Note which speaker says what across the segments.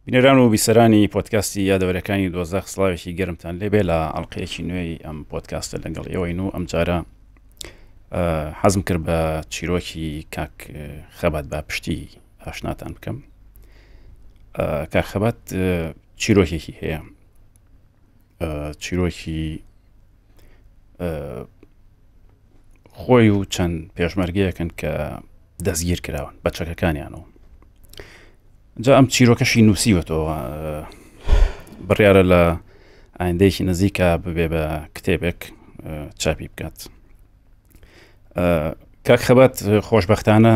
Speaker 1: بینەران و بیسەرانی پۆدکاستی یادەوەرەکانی دۆزەخ سڵاوێکی گەرمتان لێبێ لە ئەڵلقەیەکی نوێی ئەم پۆدکاستە لەگەڵ ئێوەین و ئەمجارە حەزم کرد بە چیرۆکی کاک خەبات با پشتی ئاشناتان بکەم کاک خەبات چیرۆکێکی هەیە چیرۆکی خۆی و چەند پێشمەرگەیەکن کە دەستگیر کراون بە چەکەکانیانەوە جا ئەم چیرۆکەشی نووسیوەتەوە بڕیارە لە ئایندەیەکی نزیکە ببێ بە کتێبێک چاپی بکات کاک خەبات خۆشببختانە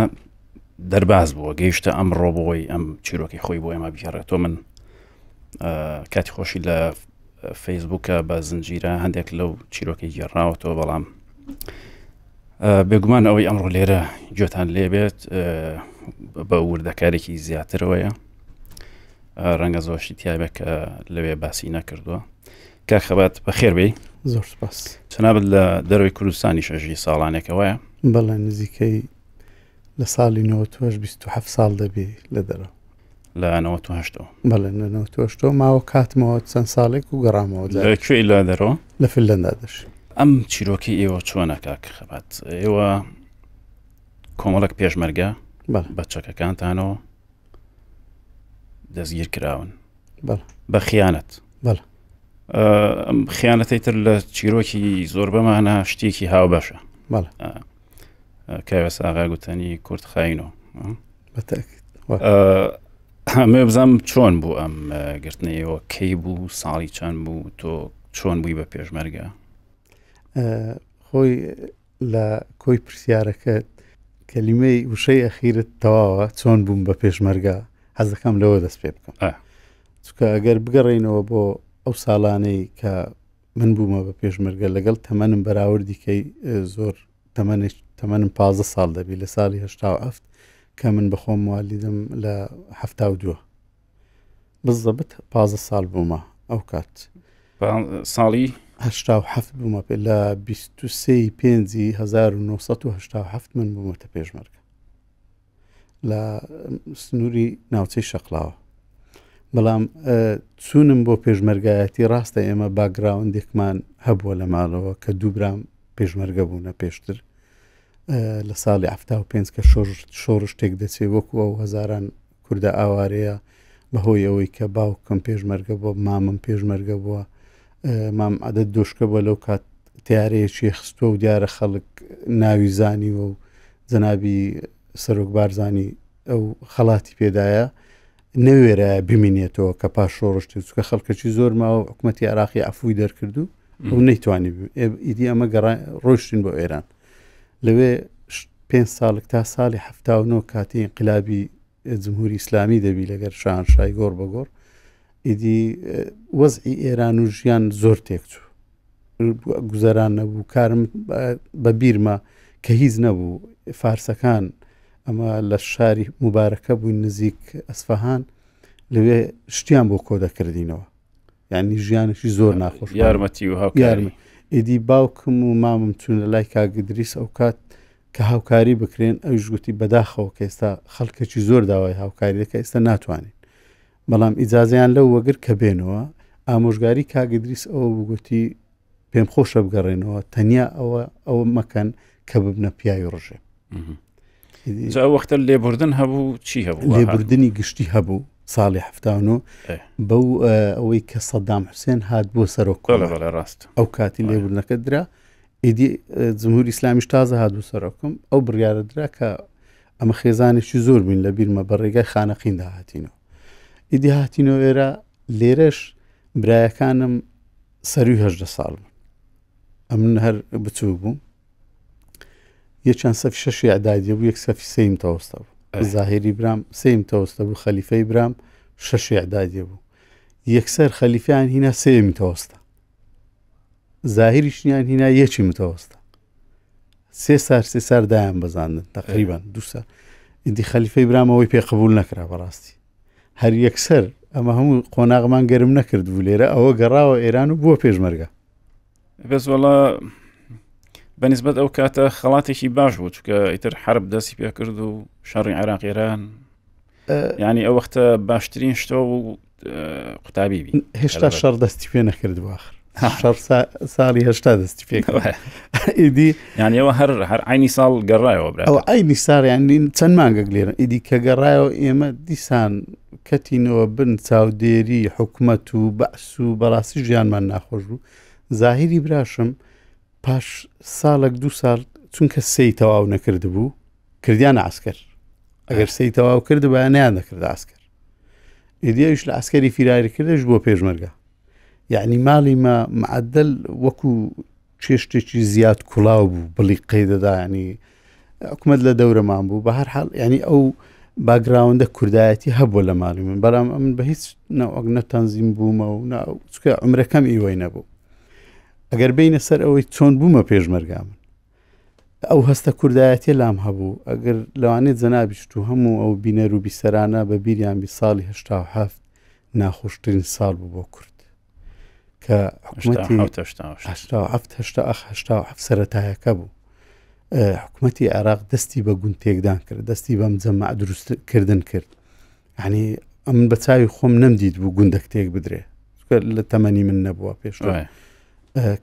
Speaker 1: دەرباز بووە گەیشتە ئەم ڕۆبۆی ئەم چیرۆکی خۆی بۆ ئێمە بگەڕێتەوە من کاتی خۆشی لە فەیسبوکە بە زنجیرە هەندێک لەو چیرۆکەی گێڕاوەتەوە بەڵام بێگومان ئەوەی ئەمڕۆ لێرە گوێتان لێبێت بە وردەکارێکی زیاترەوەیە ڕەنگە زۆرشی تیاێک کە لەوێ باسی نەکردووە کاک خەبات بەخێر بێی
Speaker 2: زۆر سپاس
Speaker 1: چنابت لە دەرەوەی کوردستانی شەژی ساڵانێکەوەیە
Speaker 2: بەڵێ نزیکەی لە ساڵی 98 27 ساڵ دەبی لە دەرەوە
Speaker 1: لە 98ەوە
Speaker 2: بەڵێ لە 98ەوە ماوە کاتمەوە چەند ساڵێک و گەڕامەوە
Speaker 1: لە کوێی لە دەرەوە
Speaker 2: لە فنلەندا دەژی
Speaker 1: ئەم چیرۆکی ئێوە چۆنە کاک خەبات ئێوە کۆمەڵک پێشمەرگە بە چەکەکانتانەوە دەستگیر کراون بە خیانەت ئەم خیانەتەی تر لە چیرۆکی زۆربەمانە شتێکی هاوبەشە کاوێس ئاغا گوتەنی کورد خاینۆ ئەمێ بزانم چۆن بوو ئەم گرتنەیەوە کەی بوو ساڵی چەند بوو تۆ چۆن بووی بە پێشمەرگە
Speaker 2: خۆی لە کۆی پرسیارەکە کەلیمەی وشەی ئەخیرت تەواوە چۆن بووم بە پێشمەرگە حەزەکەم لەوە دەست پێ بکەم چکە ئەگەر بگەڕێینەوە بۆ ئەو ساڵانەی کە من بوومە بە پێشمەرگە لەگەڵ تەمەنم بەراوردی کەی زۆر تەمەنێک تەمەنم پازە ساڵ دەبی لە ساڵی هەشتا و هەفت کە من بەخۆم والیدم لە هەفتا و دووە بزەبت پازە ساڵ بوومە ئەو کات
Speaker 1: ساڵی
Speaker 2: هەشتا و هەفت بوومە پێ لە بیست و سێی پێنجی 1970 من بوومەتە پێشمەرگە لە سنووری ناوچەی شەقلاوە بەڵام چوونم بۆ پێشمەرگایەتی ڕاستە ئێمە باگراوندێکمان هەبووە لە ماڵەوە کە دووبرام پێشمەرگە بوونە پێشتر لە ساڵی پێنج کە شۆڕش تێک دەچێت وەکو ئەو هەزاران کوردە ئاوارەیە بەهۆی ئەوەی کە باوکم پێشمەرگە بووە مامم پێشمەرگە بووە مام عادەت دۆشکە بووە لەو کات تیارەیەکی خستووە و دیارە خەڵک ناوی زانیوە و جەنابی سەرۆک بارزانی ئەو خەڵاتی پێدایە نەوێرایە بمینێتەوە کە پاش شۆڕش چکە خەڵکەکی زۆر ماوە حکوومەتتی عراقی عفوی دەرکرد و ئەو نەیتوانی ئیدی ئەمە گەڕ ڕۆشتین بۆ ئێران لەوێ پێ ساڵک تا ساڵی ه کاتی انقلابی جمهوری ئیسلامی دەبی لەگەر شاهنشای گۆڕ بە گۆڕ ئیدی وەزعی ئێران و ژیان زۆر تێکچوو گوزەران نەبوو کارم بە بیرمە کە هیچ نەبوو فارسەکان ئەمە لە شاری مبارەکە بووین نزیک ئەسفەهان لەوێ شتیان بۆ کۆ دەکردینەوە یعنی ژیانێکی زۆر ناخۆش
Speaker 1: یارمەتی و هاوکارمە
Speaker 2: ئیدی باوکم و مامم چوون لە لای کاگدریس ئەو کات کە هاوکاری بکرێن ئەویش گوتی بەداخەوە کە ئێستا خەڵکێکی زۆر داوای هاوکاری دەکە ئێستا ناتوانین بەڵام ئیجازیان لەو وەگر کە بێنەوە ئامۆژگاری کاک ئیدریس ئەوە بوو گوتی پێم خۆشە بگەڕێنەوە تەنیا ئەوە ئەوە مەکەن کە ببنە پیاوی ڕژێم
Speaker 1: جا ئەو وەختە لێبوردن هەبوو چی هەبوو
Speaker 2: لێبوردنی گشتی هەبوو ساڵی هەفتاونۆ بەو ئەوەی کە سەدام حوسێن هات بۆ سەرۆک
Speaker 1: ڕاست
Speaker 2: ئەو کاتی لێبوردنەکە درا ئیدی جمهوری ئیسلامیش تازە هات بۆ سەرۆکم ئەو بڕیارە درا کە ئەمە خێزانێکی زۆر بووین لە بیرمە بە ڕێگای خانەقیندا هاتینەوە ئیدی هاتینەوە ئێرە لێرەش برایەکانم سەروی هەژدە ساڵ بوون ئەمن هەر بچوو بووم یەکیان سەفی شەشی ئەدادیە بوو یەک سەفی سیم تەوەستە بوو زاهری برام سیم تەوەستە بوو خەلیفەی برام شەشی ئەدادیە بوو یەکسەر خەلیفیان هینا سێمی تەوەستە زاهریشیان هینا یەکی متەوەستە سێ سار سێ سار دایان بەزاندن تقریبان دو سار ئیدی خەلیفەی برامەوەی پێ قبول نەکرا بەڕاستی هەر یەکسەر ئەمە هەموو قۆناغمان گەرم نەکرد بوو لێرە ئەوە گەڕاوە ئێران و بووە پێشمەرگە
Speaker 1: بەس وەڵا بەنسبەت ئەو کاتە خەڵاتێکی باش بوو چکە ئیتر حرب دەستی پێکرد و شەڕی عێراق ئێران. ینی ئەو وەختە باشترین شتۆ و قوتابی بی
Speaker 2: هێشتا شەڕ دەستی پێ نەکرد آخر شەڕ ساڵی هەشتا دەستی پێ ئیدی
Speaker 1: یانەوە هەر هەر عینی ساڵ گەڕایەوە
Speaker 2: برا ئەو عینی ساڵ یان چەند مانگەک لێرە ئیدی کە گەڕایەوە ئێمە دیسان کەتینەوە بن چاودێری حکومەت و بەعس و بەڕاستی ژیانمان ناخۆش بوو زاهیری براشم پاش ساڵێک دوو ساڵ چونکە سێی تەواو نەکردبوو کردیانە عسکەر ئەگەر سێی تەواو کردبا نیان دەکرد عسکەر ئیدیش لە عسکەری فیراری کردش بۆ پێشمەرگە یعنی ماڵی مە معدل وەکو چێشتێکی زیاد کوڵاو بوو بڵی قەیدەدا ینی حکومت لە دەورەمان بوو بە هەر حاڵ ینی ئەو باگراوندە کوردایەتی هەبوو لە ماڵی من بەڵام ئەمن بە هیچ نەوەک نە تەنزیم بوومە و چکە عمرەکەم ئیوەی نەبوو ئەگەر بینە سەر ئەوەی چۆن بوومە پێشمەرگا من ئەو هەستە کوردایەتیە لام هەبوو ئەگەر لەوانەیە جەنابیشت و هەموو ئەو بینەر و بیسەرانە بە بیریان بی ساڵی هەشتا و هەفت ناخۆشترین ساڵ بوو بۆ کورد کە حکوومەتی هەشتا و هەفت هەشتا ئەخ 87 سەرەتایەکە بوو حکوومەتی عێراق دەستی بە گوند تێکدان کرد دەستی بەم جەماع دروستکردن کرد یعنی ئەمن بە چاوی خۆم نەمدیت بوو گوندەک تێک بدرێ لە تەمەنی من نەبووە پێش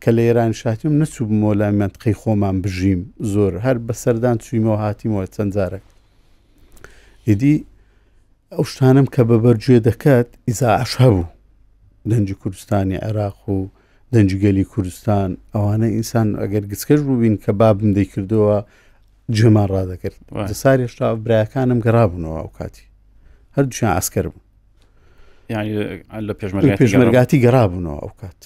Speaker 2: کە لە ئێران شاتیم نەچوو بمەوە لای منتقی خۆمان بژیم زۆر هەر بە سەردان چوویمەوە هاتیمەوە چەند جارێک ئیدی ئەو شتانم کە بە بەرگوێ دەکات ئیزاعش هەبوو دەنجی کوردستانی عێراق و دەنجی گەلی کوردستان ئەوانە ئینسان ئەگەر گچکەش بووبین کە بابم دەیکردەوە جێمان ڕادەکرد ساری هێشتا برایەکانم گەڕابوونەوە ئەو کاتی هەردووشیان عسکەر بوو
Speaker 1: لە پێشمەرگاتی
Speaker 2: گەڕابوونەوە ئەو کات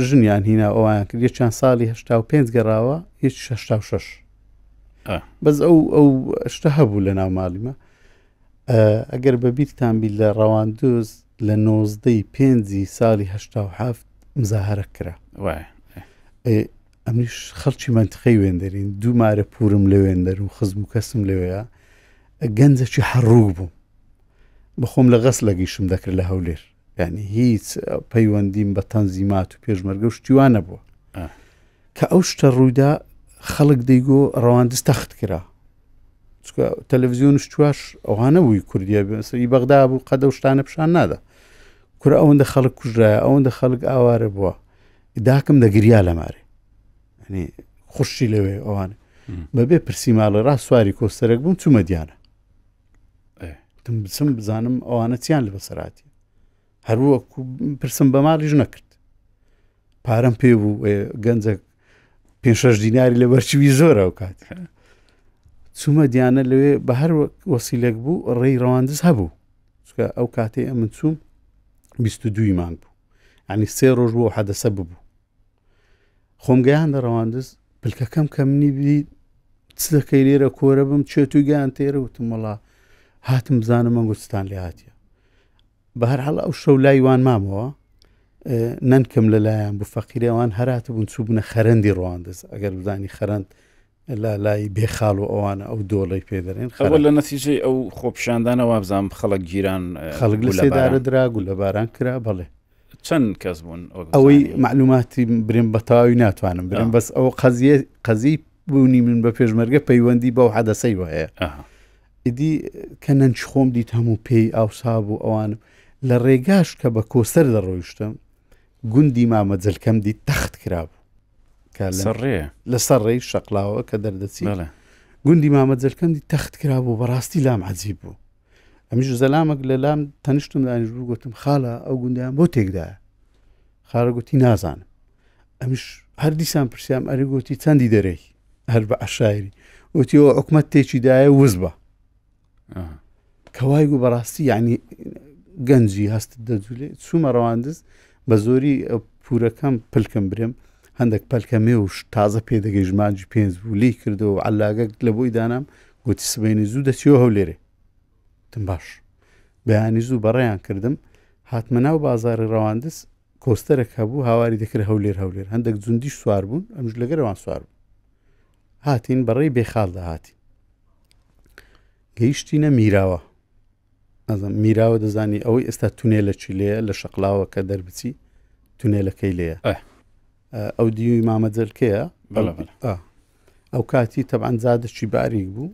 Speaker 2: ژنیان هینا ئەویان کرد یەکیان ساڵی هشتا و پێنج گەڕاوە هیچ شتا و شش بەس ئەو ئەو شتە هەبوو لە ناو ماڵیمە ئەگەر بە بیرتان بی لە ڕەواندوز لە نۆزدەی پێنجی ساڵی هشتا و هەفت مزاهرە کرا ئەمنیش خەڵکی مەنتقەی وێندەرین دوو مارە پورم لە وێندەر و خزم و کەسم لەوەیە گەنجەکی حەڕوو بووم بەخۆم لە غەس لەگیشم دەکرد لە هەولێر یعنی هیچ پەیوەندیم بە تەنزیمات و پێشمەرگە و شتیوان نەبووە کە ئەو شتە ڕوویدا خەڵک دەیگۆ ڕەواندز تەخت کرا چکە تەلەڤزیۆن شتواش ئەوانە بووی کوردیە بەسەری بەغدا بوو قەدە و شتانە پیشان نادا کورە ئەوەندە خەڵک کوژرایە ئەوەندە خەڵک ئاوارە بووە داکم دەگریا لە مارێ ینی خوشی لەوێ ئەوانە بەبێ پرسی ماڵێ ڕاست سواری کۆستەرێک بووم چوومە دیانە تم بچم بزانم ئەوانە چیان لە بەسەراتی هەروەک پرسم بە ماڵیش نەکرد پارەم پێ بوو گەنجە پێ شش دیناری لە بەرچوی زۆر ئەو کات چوومە دیانە لەوێ بە هەر وەسیلێک بوو ڕێی ڕەواندز هەبوو چکە ئەو کاتەی ئەمن چووم 22 مانگ بوو ینی سێ ڕۆژ بۆ حەدەسە ببوو خۆم گەیاندە ڕەواندز پلکەکەم کە منی بی چ دەکەی لێرە کۆرە بم چێت و گیان تێرە وتم وڵا هاتم بزانم من گوتستان لێ هاتیە بە هەر حاڵ ئەو شەو لای وان مامەوە نەنکم لەلایەن بوو فەقیرەوان هەرات بوون چوو بنە خەرەندی ڕواندز ئەگەر بزانی خەرەند لە لای بێخاڵ و ئەوانە ئەو دۆڵەی پێ دەرێن
Speaker 1: خەڵک لە نەتیجەی ئەو خۆپیشاندانە وابزانام خەڵک گیران
Speaker 2: خەڵک لە سێدارە درا گولەباران کرا بەڵێ
Speaker 1: چەند کەس بوون
Speaker 2: ئەوەی معلوماتی برێم بە تەواوی ناتوانم برێم بەس ئەو قەزیە قەزی بوونی من بە پێشمەرگە پەیوەندی بەو حەدەسەی وایە ئیدی کە نەنچ خۆم دیت هەموو پێی ئاوسا بوو ئەوان لە ڕێگاش کە بە کۆسەر دەڕۆیشتم گوندی مامە جلکەم دیت تەخت کرابوو
Speaker 1: کە لە
Speaker 2: لەسەر ڕێی شەقلاوە کە دەردەچی گوندی مامە جلکەم دی تەخت کرابوو بەڕاستی لام عجیب بوو ئەمیش زەلامەک لە لام تەنیشتم دانیش بوو گوتم خاڵە ئەو گوندیان بۆ تێکدایە خاڵە گوتی نازانم ئەمیش هەر دیسان پرسیام ئەری گوتی چەندی دەرەی هەر بە عشایری وتیەوە حکومت تێکی دایە وز بە کەوای گو بەڕاستی یعنی گەنجی هەست دەجولێ چوومە ڕەواندز بە زۆری پورەکەم پلکم برێم هەندێک پەلکە مێوش تازە پێدەگەی ژمانجی پێنج بوو لی کردەوە علاگەک لە بۆی دانام گوتی سبەینی زوو دەچیەوە هەولێرێ تم باش بەیانی زوو بەڕێیان کردم هاتمە ناو بازاری ڕەواندز کۆستەرێک هەبوو هاواری دەکرد هەولێر هەولێر هەندێک جوندیش سوار بوون ئەمش لەگەرەوان سوار بوو هاتین بەڕێی بێخاڵدا هاتین گەیشتینە میراوە ئەزم میراوە دەزانی ئەوەی ئێستا تونێلە چی لێیە لە شەقلاوە کە دەربچی تونێلەکەی لێیە ئەو دیوی مامە جەلکەیە ئەو کاتی تەبعەن زادەکی باریک بوو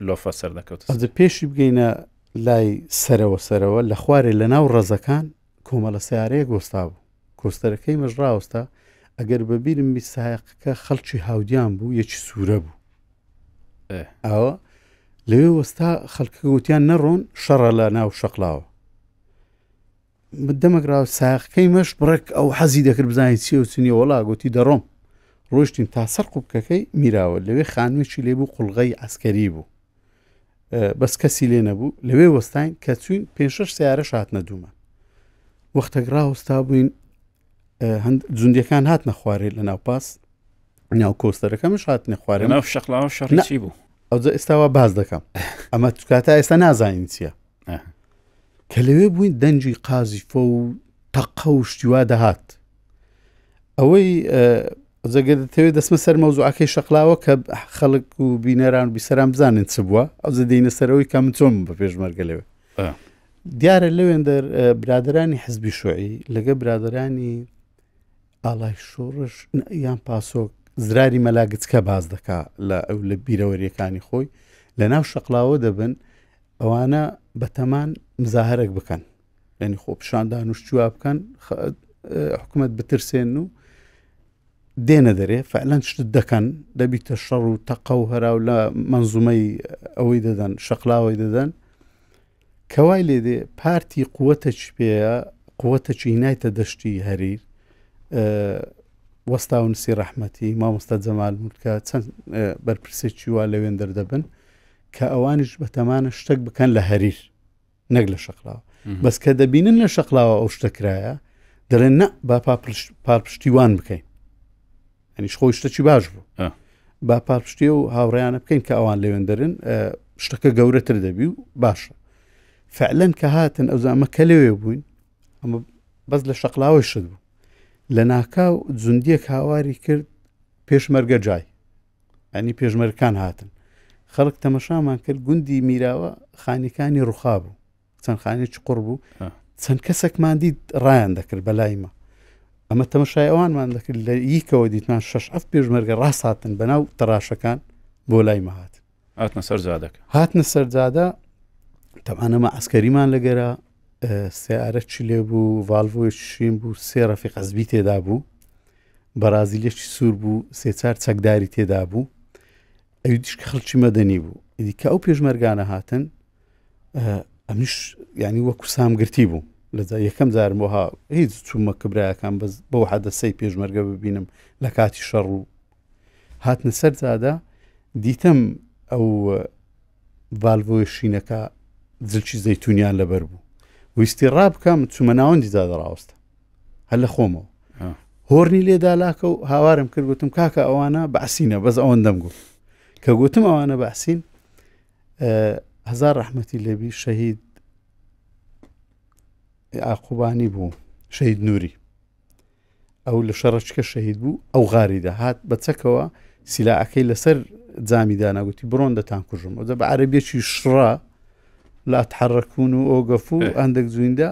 Speaker 1: لۆفە سەر دەکەوت
Speaker 2: پێشی بگەینە لای سەرەوە سەرەوە لە خوارێ لە ناو ڕەزەکان کۆمەڵە سیارەیەک وەستا بوو کۆستەرەکەی مەش ڕاوەستا ئەگەر بەبیرم بی سایەقەکە خەڵکی هاودیان بوو یەکی سوورە بوو ئەوە لەوێ وەستا خەڵکە گوتیان نەڕۆن شەڕە لە ناو شەقلاوە دەمەک ڕاو ساقەکەی مەش بڕێک ئەو حەزی دەکرد بزانین چیە و چنیە وەڵا گوتی دەڕۆم ڕۆشتین تا سەر قوبکەکەی میراوە لەوێ خانوویەکی لێ بوو قوڵغەی عسکەری بوو بەس کەسی لێ نەبوو لەوێ وەستاین کە چوین پێ شش سیارە شاتنە دوومان وەختێک ڕاوەستا بووین جوندیەکان هاتنە خوارێ لە ناو پاس ناو کۆستەرەکەمش هاتنە خوارێ
Speaker 1: ناو شەقلاوە شەڕی بوو
Speaker 2: ئەو ئێستاوا باز دەکەم ئەمە کاتا ئێستا نازانین چییە کە لەوێ بووین دەنگی قازیفە و تەقە و شتیوا دەهات ئەوەی جەگە دەتەوێت دەستمە سەر مەوزوعەکەی شەقلاوە کە خەڵک و بینەران و بیسەران بزانن چ بووە ئەو دەینە سەرەوەی کە من چۆن بە پێشمەرگە لەوێ دیارە لەوێندەر برادرانی حزبی شوعی لەگە برادرانی ئاڵای شۆڕش یان پاسۆک زراری مەلا گچکە باس دەکا لە ئەو لە بیرەوەریەکانی خۆی لە ناو شەقلاوە دەبن ئەوانە بەتەمان مزاهرەک بکەن یعنی خۆپیشاندان و شتوا بکەن حکوومەت بترسێن و دێنە دەرێ فعلەن شت دەکەن دەبیتە شەڕ و تەقە و هەراو لە منزومەی ئەوەی دەدەن شەقلاوەی دەدەن کەوای لێ دێ پارتی قوتەکی پێیە قوتەکی هینایتە دەشتی هەریر وەستا ونسی ڕەحمەتی مامۆستا جەمال مورکە چەند بەرپرسێکی وا لەوێن دەردەبن کە ئەوانیش بەتەمانە شتێک بکەن لە هەریر نەک لە شەقلاوە بەس کە دەبینن لە شەقلاوە ئەو شتە کرایە دەڵێن نە با پاڵپشتیوان بکەین ئەنیش خۆی شتەکی باش بوو با پاڵپشتی و هاوڕیانە بکەین کە ئەوان لەوێن دەرن شتەکە گەورەتر دەبی و باشە فعلەن کە هاتن ئەو زامە کە لەوێ بووین ئەمە بەس لە شەقلاوەی شت بوو لە ناکاو جوندیەک هاواری کرد پێشمەرگە جای ئەنی پێشمەرکان هاتن خەڵک تەمەشامان کرد گوندی میراوە خانیەکانی ڕوخا بوو چەند خانێکی قڕ بوو چەند کەسێکمان دیت ڕایان دەکرد بەلایمە ئەمە تەمەشای ئەوانمان دەکرد لە یکەوە دیتمان شش ئەف پێشمەرگە ڕاست هاتن بەناو تەراشەکان بۆ لای مەهات
Speaker 1: هاتنە سەر جادەکە
Speaker 2: هاتنە سەر جادە تەمانەمە ئەسکەریمان لەگەرا سیارە چی لێ بوو ڤالڤۆی شین بوو سێ ڕەفیق حەزبی تێدا بوو بەرازیلێکی سوور بوو سێچار چەکداری تێدا بوو ئەوی دیش کە خەڵکی مەدەنی بوو ئیدی کە ئەو پێشمەرگانە هاتن ئەمیش ینی وەکو سامگرتی بوو لە یەکەم جارم وها هیچ چوومە کبراەکان بەس بەو حەدەسەی پێشمەرگە ببینم لە کاتی شەڕ و هاتنە سەر جادە دیتم ئەو ڤالڤۆی شینەکە جلکی زەیتونیان لەبەر بوو ویستی ڕابکەم چوومە ناوەندی جادە ڕاوەستە هەر لە خۆمەوە هۆرنی لێدا لاکە و هاوارم کرد گوتم کاکە ئەوانە بەعسینە بەس ئەوەندەم گوت کە گوتم ئەوانە بەعسین هزار ڕەحمەتی لێبی شەهید ئاقوبانی بوو شەهید نووری ئەو لە شەڕەچکە شەهید بوو ئەو غاریدا هات بە چەکەوە سیلاعەکەی لەسەر جامی دانا گوتی بڕۆن دەتان کوژم ئەو بە عەربیەکی شڕە لا تحرکون و ئۆگەف و هەندێک جویندا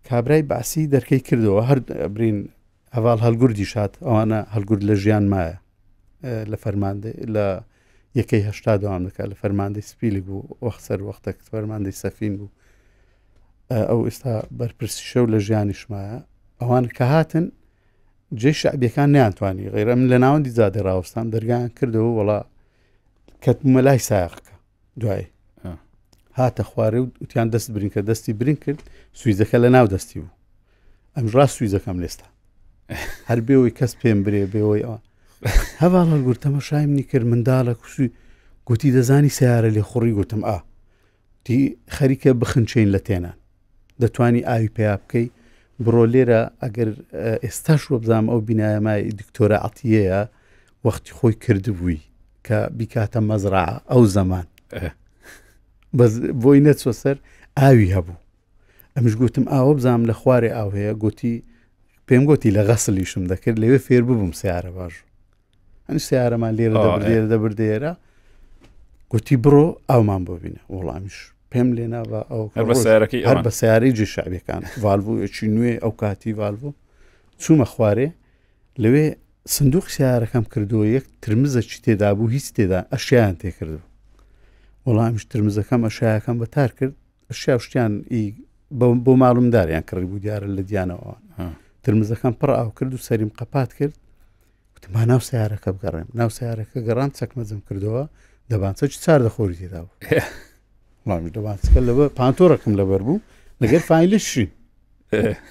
Speaker 2: کابرای بەعسی دەرکەی کردەوە هەر برین هەڤاڵ هەلگوردیش هات ئەوانە هەلگورد لە ژیان مایە لە فەرماندە لە یەکەی هەشتا دەوام دەکات لە فەرماندەی سپیلک بوو وەخت سەر وەختێک فەرماندەی سەفین بوو ئەو ئێستا بەرپرسی شەو لە ژیانیشمایە ئەوان کە هاتن جێ شعبیەکان نیانتوانی غیرە من لە ناوەندی زادە ڕاوەستان دەرگیان کردەوە وڵا کەتمە لای ساقەکە دوای هاتە خوارێ و وتیان دەست برین کە دەستی برین کرد سویزەکە لە ناو دەستی بوو ئەم ڕاست سویزەکەم لێستا هەر بێەوەی کەس پێم برێ بێەوەی ئەوە هەواڵ هەڵگورتەمە شای منی کرد منداڵە کوسوی گوتی دەزانی سیارە لێ خوڕی گوتم ئا تی خەریکە بخنچین لە تێنان دەتوانی ئاوی پیا بکەی بڕۆ لێرە ئەگەر ئێستاش وەبزانام ئەو بینایەمای دکتۆرە عەتیەیە وەختی خۆی کردبووی کە بیکاتە مەزرا ئەو زەمان بەس بۆی نەچوە سەر ئاوی هەبوو ئەمش گوتم ئاوە بزانام لە خوارێ ئاو هەیە گوتی پێم گوتی لە غەسلیشم دەکرد لەوێ فێر ببووم سیارە باش ئەن سیارەمان لێرە دەبرد لێرە دەبرد لێرە گوتی بڕۆ ئاومان بۆ بینە وەڵامیش پێم لێنا بە ئەو
Speaker 1: سیارەکەی
Speaker 2: هەر بە سیارەی جێ شعبەکان ڤالڤۆیەکی نوێ ئەو کاتی ڤالڤۆ چوومە خوارێ لەوێ سندوق سیارەکەم کردەوە یەک ترمزەکی تێدا بوو هیچ تێدا ئەشیان تێکردبوو وەڵامیش ترمزەکەم ئەشایەکەم بەتار کرد. شیا شتیان بۆ ماڵمداریان کڕی بوو دیارە لە دیانەوە ترمزەکان پڕ ئاو کرد و سەریم قەپات کرد وتم با ناو سیارەکە بگەڕێم ناو سیارەکە گەڕام چەکمەجم کردەوە دەبانچەکی چار دەخۆری تێدا بوو وڵامی دەبانچەکە لەبەر پانتۆرەکەم لەبەر بوو لەگەر فایلە شی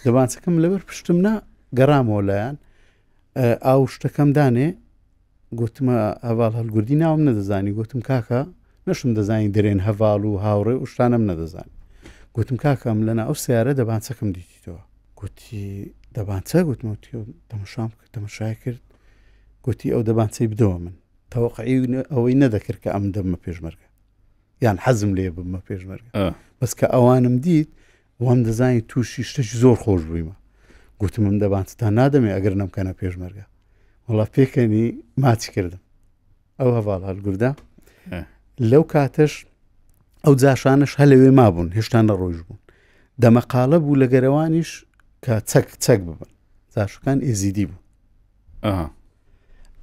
Speaker 2: دەبانچەکەم لەبەر پشتم نا گەڕامەوە لایەن ئاو شتەکەم دانێ گوتمە هەواڵ هەلگوردی ناوم نەدەزانی گوتم کاکە نەشم دەزانی درێن هەواڵ و هاوڕێ و شتانم نەدەزانی گوتم کاکەم لەنا ئەو سیارە دەبانچەکەم دیتیتەوە گوتی دەبانچە گوتم تەمەشام کرد تەمەشای کرد گوتی ئەو دەبانچەی بدەوە من تەوەقعی ئەوەی نەدەکرد کە ئەم دەمە پێشمەرگە یان حەزم لێ ببمە پێشمەرگە بەس کە ئەوانم دیت وام دەزانی تووشی شتێکی زۆر خۆش بوویمە گوتمم دەبانچتان نادەمێ ئەگەر نەمکەنە پێشمەرگە وڵا پێکەنی ماچ کردم ئەو هەواڵ هەلگوردا لەو کاتەش ئەو جاشانش هە لەوێ مابوون هێشتا نەڕۆژ بوون دەمەقالە بوو لە گەرەوانیش کە چەک چەک ببن جاشەکان ئێزیدی بوو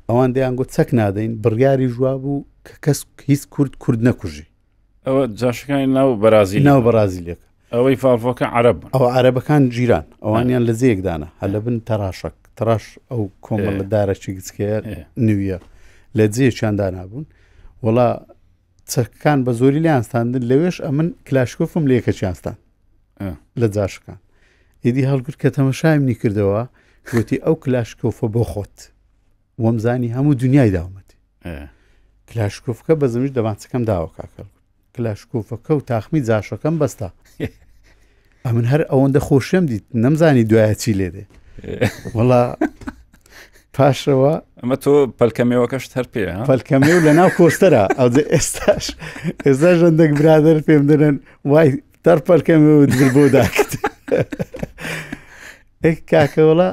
Speaker 2: ئەوان دەیان گوت چەک نادەین بڕیاری ژوا بوو کە کەس هیچ کورد کورد نەکوژی
Speaker 1: ئەوە جاشەکانی ناو بەرازیل
Speaker 2: ناو بەرازیلەکە
Speaker 1: ئەوەی فاڤۆکە عەرەب بوون
Speaker 2: ئەوە عەرەبەکان جیران ئەوانیان لە جێیەکدانە هەر لە بن تەراشەک تەراش ئەو کۆمەڵە دارەکی گچکەیە نویە لە جێیەکیان دانابوون وەڵا چەکەکان بە زۆری لیان ستاندن لەوێش ئەمن کلاشکۆفم لە یەکەکیان ستان لە جاشەکان ئیدی هەڵگرت کە تەمەشایم کردەوە گوتی ئەو کلاشکۆفە بۆ خۆت وەمزانی هەموو دنیای داومەتی کلاشکۆفکە بە زەمیش دەمانچەکەم داوە کاکە کلاشکۆفەکە و تاخمی جاشەکەم بەستا ئەمن هەر ئەوەندە خۆشم دیت نەمزانی دوایە چی لێ دێ وەڵا پاشەوە
Speaker 1: ئەمە تۆ پەلکەمێوەکەشت هەر پێ
Speaker 2: پەلکەمێ و لە ناو کۆستەرا ئەو ئێستاش ئێستا ژەندێک برادر پێم دەرن وای تەر پەلکەمێ و در بۆ داکت کاکەوەڵا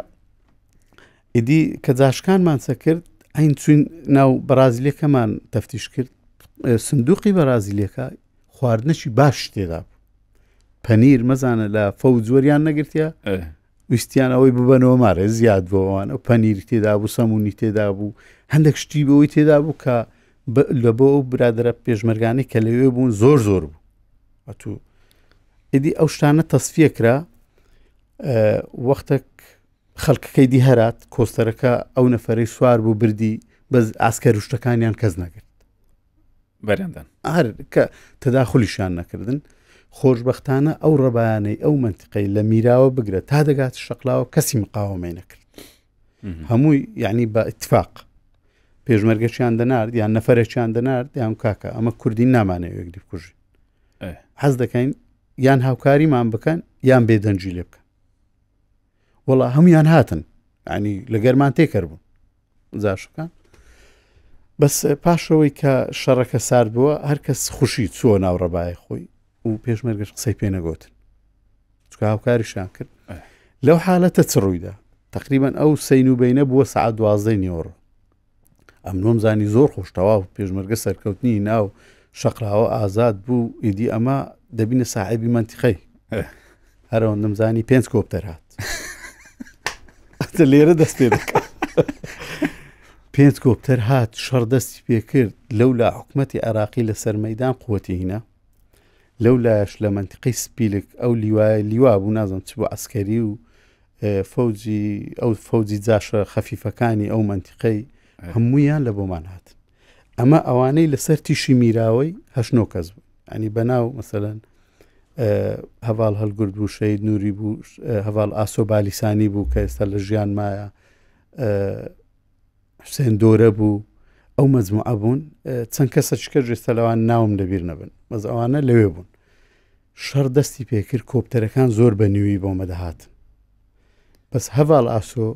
Speaker 2: ئیدی کە جاشکانمان چە کرد ئەین چوین ناو بەرازیلەکەمان تەفتیش کرد سندوقی بەرازیلەکە خواردنەکی باش تێدا بوو پەنیر مەزانە لە فەوج وەریان نەگرتیە ویستیان ئەوەی ببەنەوە مارێ زیاد بۆوان ئەو پەنیر تێدا بوو سەمونی تێدا بوو هەندێک شتی بەوەی تێدا بوو کە لە بۆ ئەو برادرە پێشمەرگانی کە لەوێ بوون زۆر زۆر بوو ئەتوو ئیدی ئەو شتانە تەسفیە کرا وەختێک خەڵکەکەی دی هەرات کۆستەرەکە ئەو نەفەرەی سوار بوو بردی بەس ئاسکەر و شتەکانیان کەس نەگرت
Speaker 1: بەرێندان
Speaker 2: هەر کە تەداخلیشیان نەکردن خۆشببختانە ئەو ڕەبایانەی ئەو منتیقەی لە میراوە بگرە تا دەگات شەقلاوە کەسی مقاومەی نەکرد هەمووی یعنی بە اتفاق پێشمەرگەچیان دەنارد یان نەفرێکیان دەنارد یان کاکە ئەمە کوردی نامانەوە یەکدی بکوژین حەز دەکەین یان هاوکاریمان بکەن یان بێدەنگی لێ بکەن وەڵا هەمویان هاتن ینی لە گەرمان تێکەر بوون جاشەکان بەس پاشەوەی کە شەڕەکە سارد بووە هەر کەس خوشی چووە ناو ڕەبای خۆی و پێشمەرگەش قسەی پێ نەگوتن چکە هاوکاریشان کرد لەو حالەتە چ ڕوویدا تقریبان ئەو سین و بینە بووە سعات دوازدەی نیوەڕۆ ئەمنۆم زانی زۆر خۆش تەواو پێشمەرگە سەرکەوتنی ناو شەقراوە ئازاد بوو ئیدی ئەمە دەبینە ساحێبی مەنتیقەی هەرەوەندەم زانی پێنج کۆپتەر هات لێرە دەست پێ دەکات پێنج کۆپتەر هات شەڕ دەستی پێکرد لەو لا حکوومەتی عراقی لەسەر مەدان قوتی هینا لەو لایش لە منتیقی سپیلک ئەو لیوایە لیوا بوو نازم چ بۆ ئەسکەری و فەوجی ئەو فەوجی جاشە خەفیفەکانی ئەو مەنتیقەی هەموویان لە بۆمان هاتن ئەمە ئەوانەی لەسەر تیشی میراوەی هەشنۆ کەس بوو ئەنی بەناو مەسەەن هەواڵ هەلگورد بوو شەید نووری بوو هەواڵ ئاسۆ بالیسانی بوو کە ئێستا لە ژیان مایە حوسێن دۆرە بوو ئەو مەجموعە بوون چەند کەسە چکە ژێستە لەوان ناوم لەبیر نەبن بەس ئەوانە لەوێ بوون شەڕ دەستی پێکرد کۆپتەرەکان زۆر بە نوێی بۆمە دەهاتن بەس هەڤاڵ ئاسۆ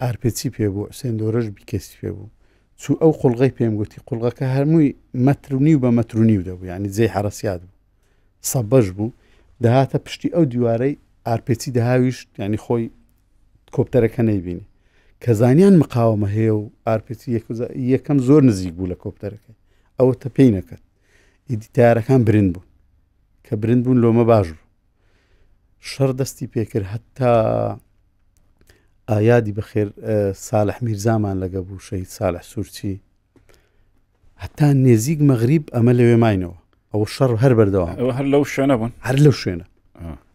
Speaker 2: ئارپێچی پێ بوو حوسێن دۆرەش بیکەسی پێ بوو چوو ئەو قوڵغەی پێم گوتی قوڵغەکە هەمووی مەتر و نیو بە مەتر و نیو دەبوو یعنی جێی حەرەسیات بوو سەبەش بوو دەهاتە پشتی ئەو دیوارەی ئارپێچی دەهاویشت یعنی خۆی کۆپتەرەکە نەیبینی کە زانیان مقاومە هەیە و ئارپێچی یەکەم زۆر نزیک بوو لە کۆپتەرەکە ئەوە تە پێی نەکرد ئیدی تارەکان برند بوون کە برند بوون لۆمە باش بوو شەڕ دەستی پێکرد هەتا ئایادی بەخێر ساڵح میرزامان لەگە بوو شەهید ساڵح سوورچی هەتا نێزیک مەغریب ئەمە لەوێ ماینەوە. ئەو شەڕ هەر بەردەوام
Speaker 1: ئەوە هەر لەو شوێنە بوون
Speaker 2: هەر لەو شوێنە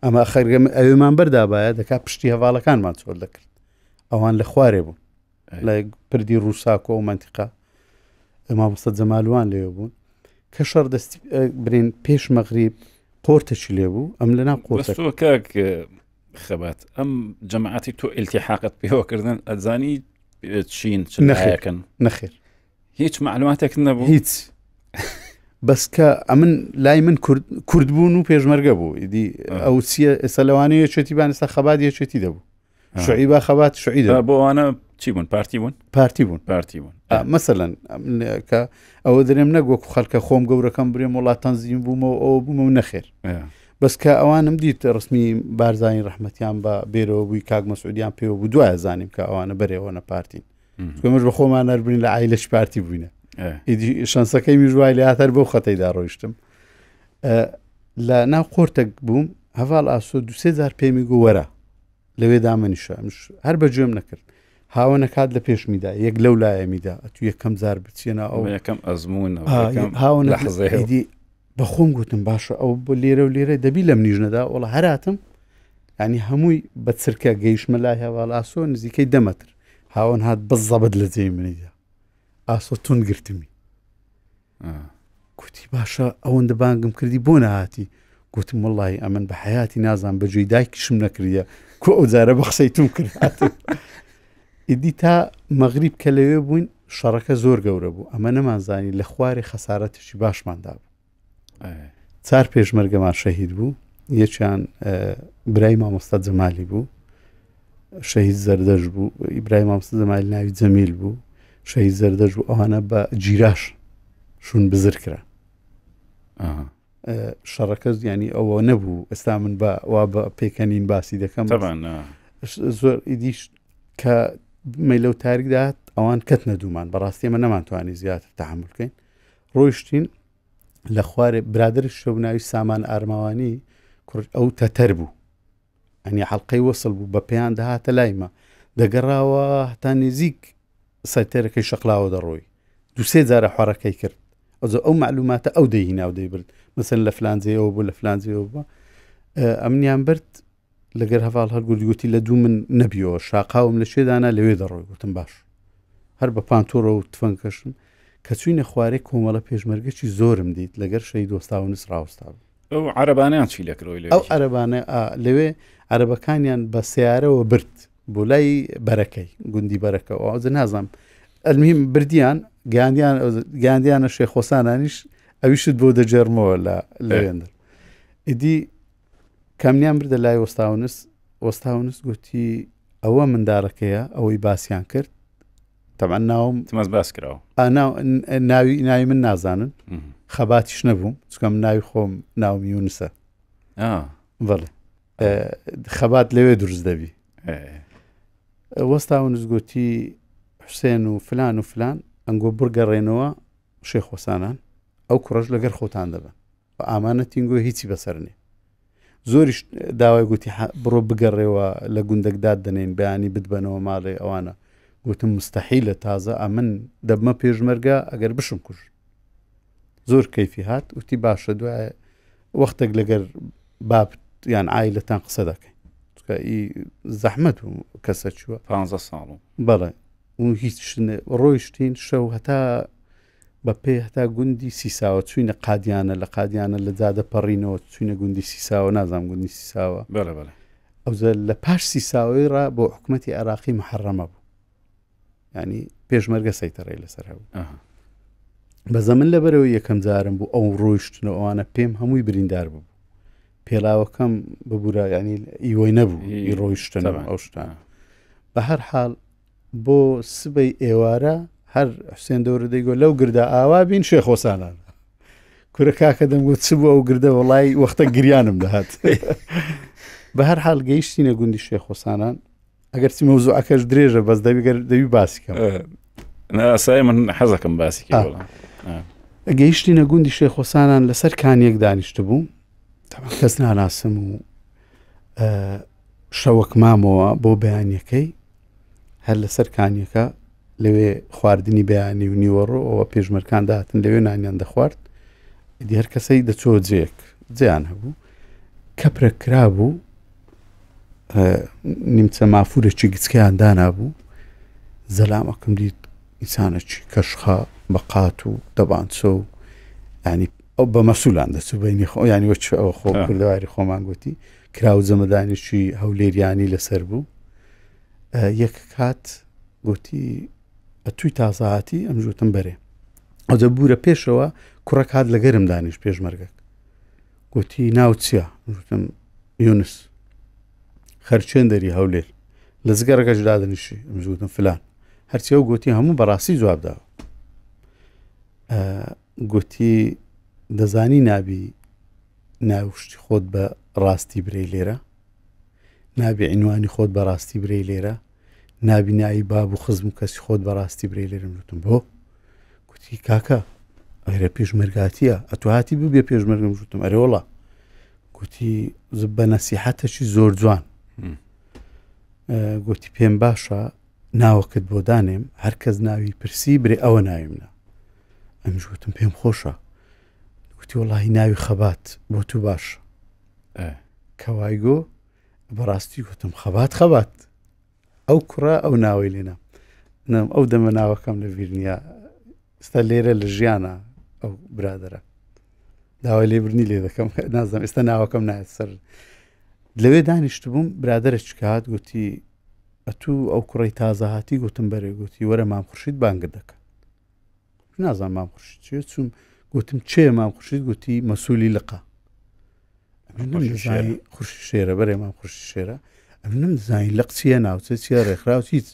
Speaker 2: ئەمە خەرگەم ئەوێمان بەردابایە دەکا پشتی هەواڵەکانمان چۆل دەکرد ئەوان لە خوارێ بوون لە پردی ڕووساکۆ و منتیقا مامۆستا جەمالوان لەوێ بوون کە شەڕ دەست برین پێش مەغریب قۆرتەچی لێ بوو ئەم لەنا قۆرتە
Speaker 1: کاک خەبات ئەم جەماعەتی تۆ ئیلتیحاقت پێوەکردن ئەزانی چین چ
Speaker 2: نەخێرکەن نەخێر
Speaker 1: هیچ معلوماتێک نەبوو
Speaker 2: هیچ بەس کە ئەمن لای من کورد بوون و پێشمەرگە بوو ئیدی ئەو چیە ئێستا لەوانەیە یەکێتی بان ئێستا خەبات یەکێتی دەبوو شعی با خەبات شعی
Speaker 1: دەبوو بۆ ئەوانە چی بوون پارتی بوون
Speaker 2: پارتی بوون
Speaker 1: پارتی بوون
Speaker 2: مەسەلەن کە ئەوە درێم نەک وەکو خەڵکە خۆم گەورەکەم برێم وڵات تەنزیم بوومەوە ئەوە بوومەوە نەخێر بەس کە ئەوانم دیت ڕسمی بارزانی ڕەحمەتیان بە بێرەوە بووی کاک مەسعودیان پێوە بوو دوایە زانیم کە ئەوانە بەرێوەنە پارتین چونکە بە خۆمان نەربین لە عیلەش پارتی بووینە ئیدی شەنسەکەی میژوای لە هاتەر بەو خەتەیدا ڕۆیشتم لە ناو قۆرتەک بووم هەڤاڵ ئاسۆ دوسێ جار پێمی گو وەرە لەوێ دامەنیشە ئەمش هەر بە گوێم نەکرد هاوەنەکات لە پێشمیدا یەک لەو لایەمیدا ئەتو یەکەم جار بچێنە
Speaker 1: ئەو یەکەم ئەزمون
Speaker 2: هاوەنە حەزەیدی بە خۆم گوتم باشە ئەو بۆ لێرە و لێرە دەبی لەم نیژنەدا وەڵا هەراتم ینی هەمووی بە چرکە گەیشمە لای هەواڵ ئاسۆ نزیکەی دەمەتر هاوەن هات بزەبت لە جێی منیدا ئاسۆ تون گرتمی کوتی باشە ئەوەندە بانگم کردی بۆ نەهاتی گوتم وڵی ئەمن بە حیاتی نازان بە جێی دایکیشم نەکردە کۆ ئەو جارە بە قسەی تم کرد ئیدی تا مەغریب کە لەوێ بووین شەڕەکە زۆر گەورە بوو ئەمە نەمانزانی لە خوارێ خەسارەتێکی باشمان دابوو چار پێشمەرگەمان شەهید بوو یەکیان برای مامۆستا جەمالی بوو شەهید زەردەش بوو ئیبراهیم مامۆستا جەمالی ناوی جەمیل بوو شەهید زەردەش بوو ئەوانە بە جیراش شون بزر کرا شەڕەکە ینی ئەوە نەبوو ئێستا من بە وا بە پێکەنین باسی دەکەم زۆر ئیدیش کە مەلە و تاریکدا ئەوان کەت نەدوومان بەڕاستی ئەمە نەمانتوانی زیاتر تەحمل بکەین ڕۆیشتین لە خوارێ برادری شەو ناوی سامان ئارماوانی کوڕ ئەو تەتەر بوو ئەنی حەڵلقەی وەسڵ بوو بە پێیان دەهاتە لایمە دەگەڕاوە هەتا نزیک سەرتەرەکەی شەقلاوە دەڕۆی دوسێ جارە حڕەکەی کرد ئەو ئەو معلوماتە ئەو دەیهینا و دەیبرد مەسەن لە فلانجەیەوە بوو لە فلانجەیەوە بووە ئەمنیان برد لەگەر هەڤاڵ هەرگورد گوتی لە دوو من نەبیەوە شاقاوم لە کوێ دانا لەوێ دەڕۆی گوتم باش هەر بە پانتۆرە و تفەنگکەشم کە چوینە خوارێ کۆمەڵە پێشمەرگەکی زۆرم دیت لەگەر شەهید وەستاونس ڕاوەستا بوو.
Speaker 1: ئەو عەرەبانەیان چی لێکرەوەی
Speaker 2: لەوێ؟ ئەو عەرەبانە لەوێ عەرەبەکانیان بە سیارەوە برد بۆ لای بەرەکەی گوندی بەرەکە ئەوە نازانم ئەلمهم بردیان گەیاندیان گەیاندیانە شێخۆسانانیش ئەویشت بۆ دەگێڕمەوە لە لەوێندر ئیدی کامنیان بردە لای وەستاونس وەستاونس گوتی ئەوە مندارەکەیە ئەوەی باسییان کرد تەمان ناوم
Speaker 1: تمەز باس کراوە
Speaker 2: ناوی ناوی من نازانن خەباتیش نەبووم چکەم ناوی خۆم ناوم یونسە بەڵێ خەبات لەوێ دروست دەبی وەستاونس گوتی حوسێن و فلان و فلان ئەنگۆ بگەڕێنەوە شێخۆسانان ئەو کوڕەش لەگەر خۆتان دەبن بە ئامانەتین گۆ هیچی بەسەر نیە زۆریش داوای گوتی بڕۆ بگەڕێوە لە گوندێک داد دەنێن بەیانی بتبەنەوە ماڵێ ئەوانە گوتم مستحیلە تازە ئەمن دەبمە پێشمەرگە ئەگەر بشم کوژ زۆر کەیفی هات وتی باشە دوای وەختێک لەگەر باب یان ئایلەتان قسە دەکەین زەحمەت و کەسە چووە
Speaker 1: پ ساڵ
Speaker 2: بەڵێ و هیچ ڕۆیشتین شەو هەتا بە پێ هەتا گوندی سیساوە چوینە قادیانە لە قادیانە لە جادە پەڕینەوە چوینە گوندی سیساوە نازانم گوندی سیساوە
Speaker 1: بەڵێ بەڵێ
Speaker 2: ئەوجا لە پاش سیساوەی ڕا بۆ حکوومەتی عێراقی محەڕەمە بوو ینی پێشمەرگە سەیتەڕی لەسەر هەبوو بە زەمن لەبەرەوە یەکەم جارم بوو ئەو ڕۆیشتنەوە ئەوانە پێم هەمووی بریندار بوو پێلاوەکەم ببوورە ینی ئیوەی نەبوو ئی ڕۆیشتن ئەو شتان بە هەر حاڵ بۆ سبەی ئێوارە هەر حوسێن دەورە دەیگۆ لەو گردە ئاوا بین شێخۆسانان کورە کاکە دەمگوت چ بوو ئەو گردە وڵی وەختە گریانم دەهات بە هەر حال گەیشتینە گوندی شێخۆسانان ئەگەر چی مەوزوعەکەش درێژە بەس دەبی گەر دەبی باسی کەم
Speaker 1: ئاسای من حەزەکەم باسی
Speaker 2: گەیشتینە گوندی شێخۆسانان لەسەر کانیەک دانیشت بوو کەس ناناسم و شەوەک مامەوە بۆ بەیانیەکەی هەر لەسەر کانیەکە لەوێ خواردنی بەیانی و نیوەڕۆ ئەوە پێشمەرکان داهاتن لەوێ نانیان دەخوارد. ئیدی هەر کەسەی دەچۆ جێک جێیان هەبوو کەپرە کرابوو نیمچە مافورێکی گچکەیان دانابوو زەلامەکەم دیت ئینسانەکی کەشخە بە قات و دەبانچە و ینی ئەو بە مەسوولان دەچوو بینی خۆ ینی وەچ ئەوە خۆ کوردەواری خۆمان گوتی کرا و جەمەدانێکی هەولێریانی لەسەر بوو یەک کات گوتی ئەتووی تازەهاتی ئەم ژوتم بەرێ ئەوجە بوورە پێشەوە کوڕەک هات لە گەرم دانیش پێشمەرگەک گوتی ناو چییە وتم یونس خەرچێن دەری هەولێر لە زگەڕەکەش دادنیشی ئەم وتم فلان هەرچی ئەو گوتی هەموو بەڕاستی جواب داوە گوتی دەزانی نابی ناوشتی خۆت بە ڕاستی برێ لێرە نابی عینوانی خۆت بەڕاستی برێ لێرە نابی ناوی باب و خزم و کەسی خۆت بەڕاستی برێ لێرم وتم بۆ گوتی کاکە ئەرە پێشمەرگاتیە ئەتو هاتی ببێ پێشمەرگم وتم ئەرێ وڵا گوتی بە نەسیحەتەکی زۆر جوان گوتی پێم باشە ناوەکەت بۆ دانێم هەر کەس ناوی پرسی برێ ئەوە ناوی منە ئەمش وتم پێم خۆشە گوتی وڵی ناوی خەبات بۆ تو باش کەوایگۆ بەڕاستی گوتم خەبات خەبات ئەو کوڕە ئەو ناوەی لێنا نەم ئەو دەمە ناوەکەم لە بیر نییە ئێستا لێرە لە ژیانە ئەو برادرە داوای لێبرنی لێ دەکەم نازم ئێستا ناوەکەم نایەت سەر لەوێ دانیشت بووم برادرە چکات گوتی ئەتوو ئەو کوڕی تازە هاتی گوتم بەرێ گوتی وەرە مام خورشید بانگت دەکە نازانم مام خورشید چیە چوم گوتم چێ مام خورشید گوتی مەسوولی لقە خورشی شێرە بەرێ مام خورشی شێرە ئەمنم زانانی لق چییە ناوچە چیە ڕێکخراو هیچ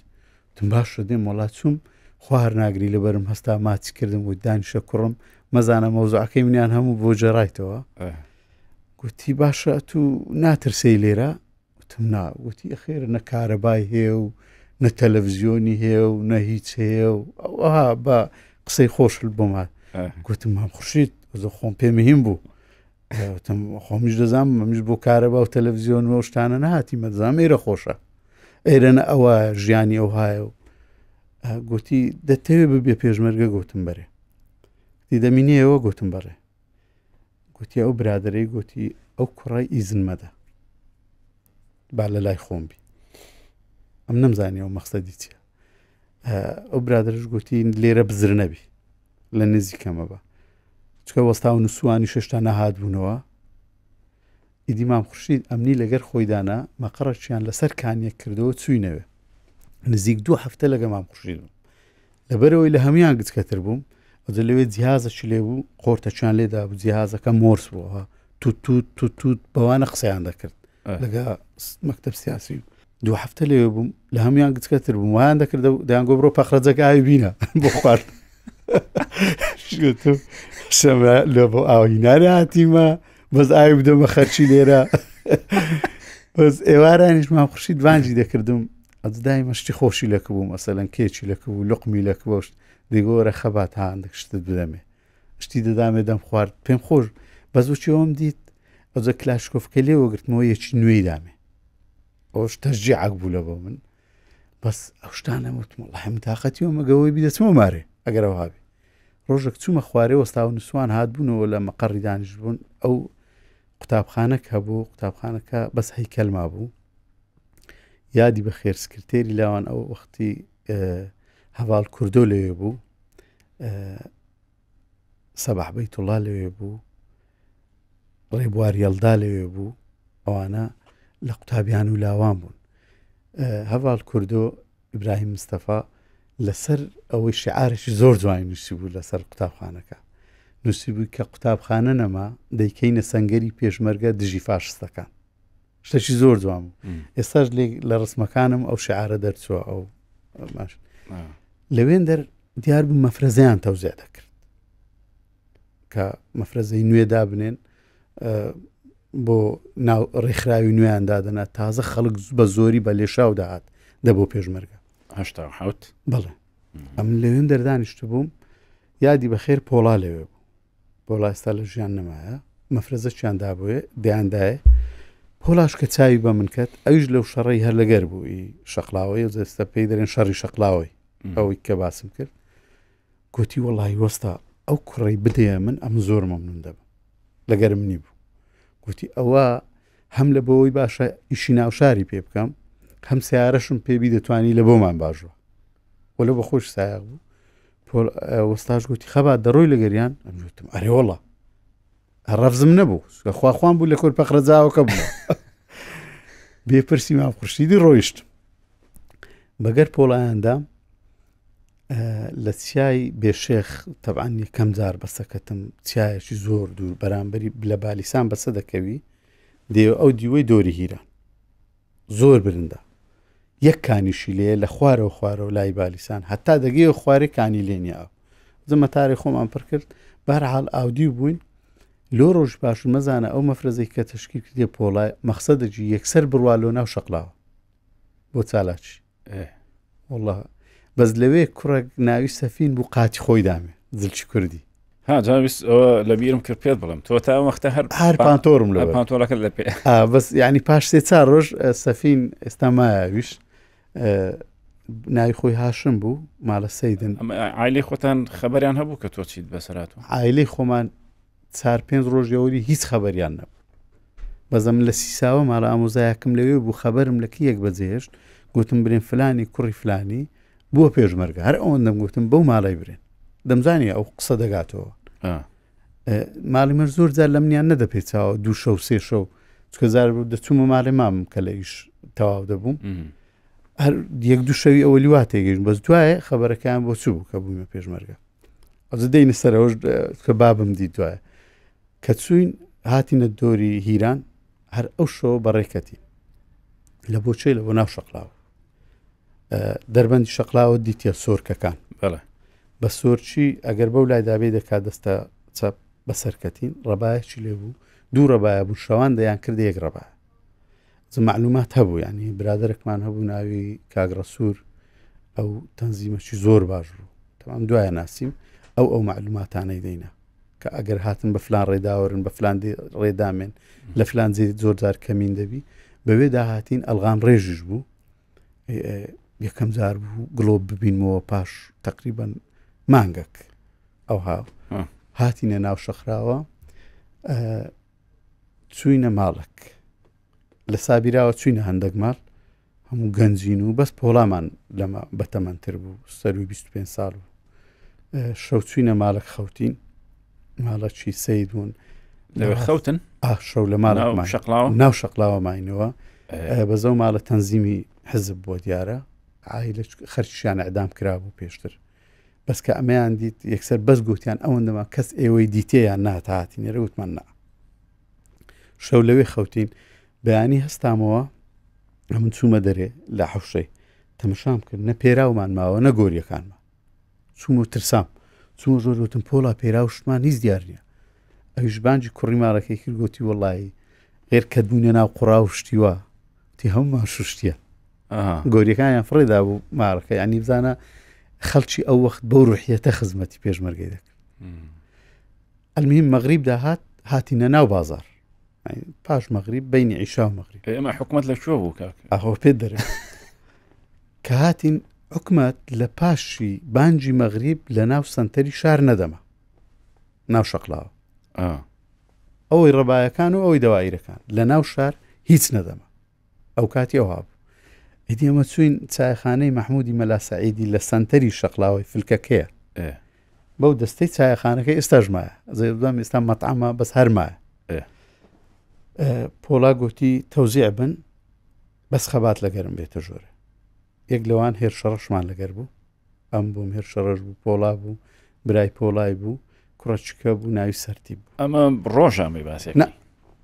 Speaker 2: تم باشە دێم وڵات چوم خوار ناگری لەبەرم هەستا ماچ کردم و دانیشە کوڕم مەزانە مەوزعەکەی منیان هەموو بۆ جێڕایتەوە گوتی باشە تو ناترسەی لێرە وتم نا، وتی ئەخێر نە کارەبای هەیە و نە تەلەڤزیۆنی هەیە و نە هیچ هەیە و ئەوها بە قسەی خۆش بۆم هات گوتم مام خورشید زۆ خۆم پێ مهم بوو وتم خۆمیش دەزانم مەمیش بۆ کارەبا و تەلەڤزیۆن و شتانە نهاتی مەدەزانم ئێرە خۆشە ئێرە نە ئەوە ژیانی ئەو هایە و گوتی دەتەوێ ببێ پێشمەرگە گوتم بەرێ دیدەمینەیەوە گوتم بەڕێ گوتی ئەو برادەرەی گوتی ئەو کوڕای ئیزن مەدە با لە لای خۆم بی ئەم نەمزانی ئەو مەخسەدی چیە ئەو برادرش گوتی لێرە بزر نەبی لە نزیکەمە بە چکە وەستا و نووسوانی شێشتا نەهات بوونەوە ئیدی مام خورشید ئەمنی لەگەر خۆی دانا مەقەڕێکیان لەسەر کانیەک کردەوە چوینەوێ نزیک دوو هەفتە لەگە مام خورشید بووم لەبەرەوەی لە هەمویان گچکەتر بووم ئەوجا لەوێ جیهازەکی لێ بوو قۆرتەکیان لێدا بوو جیهازەکە مۆرس بووە توت توت توت توت بەوانە قسەیان دەکرد لەگە مەکتب سیاسی دوو هەفتە لەوێ بووم لە هەمویان گچکەتر بووم وایان دەکرد و دەیان گۆ بڕۆ پەخرەجەکە ئاوی بینە بۆ خوارد شەمە لە بۆ ئاوی نارە هاتیمە بەس ئاوی بدەمە خەرچی لێرە بەس ئێوارانیش مام خورشید بانگی دەکردم ئەس دایمە شتی خۆشی لەکە بوو مەسەلەن کێکی لەکە بوو لقمی لەکە بۆشت دیگۆرە خەبات هاندێک شتت بدەمێ شتی دەدامێ دەم خوارد پێم خۆش بەس وچەوەم دیت ئەوجە کلاشکۆفکە لێوە گرتمەوە یەکی نوێی دامێ ئەوش تەشجیعەک بوو لە بۆ من بەس ئەو شتانە وتم وەڵڵاهی من تاقەتی ئەومە گەوەی بی دەچمەوە مارێ ئەگەر ئەوها بی ڕۆژێک چوومە خوارێ وەستا و نووسوان هاتبوونەوە لە مەقەڕی دانیشت بوون ئەو قوتابخانەک هەبوو قوتابخانەکە بەس هەیکەل مابوو یادی بە خێر سکرتێری لاوان ئەو وەختی هەواڵ کوردۆ لەوێ بوو سەباح بەیتوڵا لەوێ بوو ڕێبوار یەڵدا لەوێ بوو ئەوانە لە قوتابیان و لاوان بوون هەڤال کوردۆ ئیبراهیم مستەفا لەسەر ئەوەی شعارێکی زۆر جوانی نووسی بوو لەسەر قوتابخانەکە نووسی بوو کە قوتابخانە نەما دەیکەینە سەنگەری پێشمەرگە دژی فاشستەکان شتێکی زۆر جوان بوو ئێستاش لە ڕسمەکانم ئەو شعارە دەرچووە ئەو باش لەوێن دەر دیار بوو مەفرەزەیان تەوزیع دەکرد کە مەفرەزەی نوێ دابنێن بۆ ناو ڕێکخراوی نوێیان دادەنا تازە خەڵک بە زۆری بە لێشاو داهات دەبۆ پێشمەرگە
Speaker 1: حوت
Speaker 2: بەڵێ ئەم لەوێن دەردانیشت بووم یادی بەخێر پۆڵا لەوێ بوو پۆڵا ئێستا لە ژیان نەمایە مەفرەزەکیان دابووێ دەیاندایە پۆلاش کە چاوی بە من کەت ئەویش لەو شەڕەی هەر لەگەر بوو ئی شەقلاوەی و دەستە پێی دەرێن شەڕی شەقلاوەی ئەوەی کە باسم کرد گوتی وەڵی وەستا ئەو کوڕەی بدەیە من ئەم زۆر مەمنون دەبم لەگەر منی بوو گوتی ئەوە هەم لە بۆی باشە ئیشی ناوشاری پێ بکەم هەم سیارەشم پێبی دەتوانی لە بۆمان باشوە وەلو بە خۆش سایق بوو وەستاش گوتی خەبات دەڕۆی لەگەریان ئەم گوتم ئەرێ وەڵا ڕەفزم نەبوو خواخوان بوو لە کۆر پەخرەجاوەکە بوو بێپرسی مام خورشیدی ڕۆیشت بەگەر پۆڵایاندا لە چیای بێشێخ تەبعەن یەکەم جار بەسەکەتم چیایەکی زۆر دوور بەرامبەری لە بالیسان بەسە دەکەوی دێ ئەو دیوەی دۆری هیران زۆر برندە یەک کانیشی لێ لە خوارەوە خوارەوە لای بالیسان هەتا دەگەیە خوارێ کانی لێ نیە ئاو زمەتاری خۆمان پڕ کرد بەرحاڵ ئاودی بووین لۆ ڕۆژ پاش مەزانە ئەو مەفرەزەی کە تەشکیل کردێ پۆڵای مەخسەدەجی یەکسەر بڕوا لۆ ناو شەقلاوە بۆ چالاکی والله بەس لەوێ کوڕێک ناوی سەفین بوو قاچی خۆی دامێ زلچی کوردی
Speaker 1: ها جاویست ئەوە لە بیرم کرد پێت بڵم تۆ تا وەختە هەر
Speaker 2: هەر پانتۆرم لە
Speaker 1: پانتۆڵەکە لە پێ
Speaker 2: بەس ینی پاش سێ چار ڕۆژ سەفین ئێستا مایەویش ناوی خۆی هاشم بوو مالە سەیدن
Speaker 1: ئایلی خۆتان خەبەریان هەبوو کە تۆ چیت بەسەرات
Speaker 2: ئایلی خۆمان چار پێنج ڕۆژ یەوەری هیچ خەبەریان نەبوو بەزەم لە سیساوە ماڵە ئامۆزایەکم لەوێ بوو خەبەرم لە کیەک بەجێهێشت گوتم برێن فلانی کوڕی فلانی بووە پێشمەرگە هەر ئەوەندەم گوتم بەو ماڵی برێن دەمزانی ئەو قسە دەگاتەوە ماڵی مەر زۆر جار لە منیان نەدەپێچاوە دوو شەو سێ شەو چکە زار بوو دەچوومە ماڵێ مامم کە لە ئیش تەواو دەبووم هەر یەک دوو شەوی ئەوەلی وا تێگەیشت بەس دوایە خەبەرەکان بۆ چ بوو کە بوومە پێشمەرگە ئەزە دێینە سەرەوەش کە بابم دی دوایە کە چوین هاتینە دۆری هیران هەر ئەو شەوە بەڕێکەتی لە بۆچێ لە بۆ ناو شەقلاوە دەربەندی شەقلاوە دیتە سۆرکەکان بە سۆرچی ئەگەر بەو لای دابێ دەکات دەستە چەپ بەسەرکەتین ڕەبایەکی لێ بوو دوو ڕەبایە بوو شەوان دەیان کردە یەک ڕەبایە معلومات هەبوو ینی برادێکمان هەبوو ناوی کاک ڕەسوور ئەو تەنزیمەکی زۆر باش بوو تەمام دوایە ناسیم ئەو ئەو معلوماتانەی دەینا کە ئەگەر هاتن بە فلان ڕێداوەرن بە فلان ڕێدامێن لە فلان زی زۆر جار کەمین دەبی بەوێ داهاتین ئەلغام ڕێژیش بوو یەکەم جار بوو گڵۆپ ببینمەوە پاش تقریبان مانگەک ئەوها هاتینە ناو شەخراوە چوینە ماڵک لە سابیراوە چوینە هەندێک ماڵ هەموو گەنجین و بەس پۆڵامان لەمە بەتەمەنتر بوو سەروی 25 ساڵ بوو شەو چوینە ماڵک خەوتین ماڵەکی سید بوون
Speaker 1: لەوێ خەوتن
Speaker 2: شەو لە ماڵ
Speaker 1: شەقلاوە
Speaker 2: ناو شەقلاوە ماینەوە بەزەو ماڵە تەنزیمی حزب بۆ دیارە عیلە خەرچیان ئەدام کرابوو پێشتر بەس کە ئەمەیان دیت یەکسەر بەس گوتیان ئەوەندەما کەس ئێوەی دیتێیان ناتاتینێرە وتمان نا شەو لەوێ خەوتین بەیانی هەستامەوە ئەمن چوومە دەرێ لە حوشەی تەمەشام کرد نە پێراومان ماوە نە گۆریەکانمان چوومە و ترسام چوومە زۆر وتم پۆڵا پێرا و شتمان هیچ دیار نییە ئەویش بانجی کوڕی ماڵەکەی کرد گوتی وەڵی غێر کە بوونە ناو قوڕا و شتیوە تی هەمومان شوشتیە گۆریەکانیان فڕێدا بوو مارەکە ینی بزانە خەڵکی ئەو وەخت بەو ڕوحیەتە خزمەتی پێشمەرگەی دەکرد ئەلمهم مەغریب داهات هاتینە ناو بازار پاش مەغریب بینی عیشا و مەغریب
Speaker 1: ئێمە حکومت لە کوێ بوو کاک
Speaker 2: ئەهۆ پێ دەرێ کە هاتین حکومت لە پاشی بانجی مەغریب لە ناو سنتەری شار نەدەما ناو شەقلاوە ئەوەی ڕەبایەکان و ئەوەی دەوایرەکان لە ناو شار هیچ نەدەما ئەو کاتی ئەوها بوو ئیدی ئەمە چوین چایخانەی مەحمودی مەلا سەعیدی لە سەنتەری شەقلاوەی فلکەکەیە بەو دەستەی چایخانەکە ئێستاش مایە زێدام ئێستا مەتعەمە بەس هەر مایە پۆڵا گوتی تەوزیع بن بەس خەبات لەگەرم بێتە ژۆرە یەک لەوان هێرشەڕەشمان لەگەر بوو ئەم بووم هێرشەڕەش بوو پۆڵا بوو برای پۆڵای بوو کوڕەچکە بوو ناوی سەرتی بوو
Speaker 1: ئەمە ڕۆژە ئەمەی باسێک
Speaker 2: نا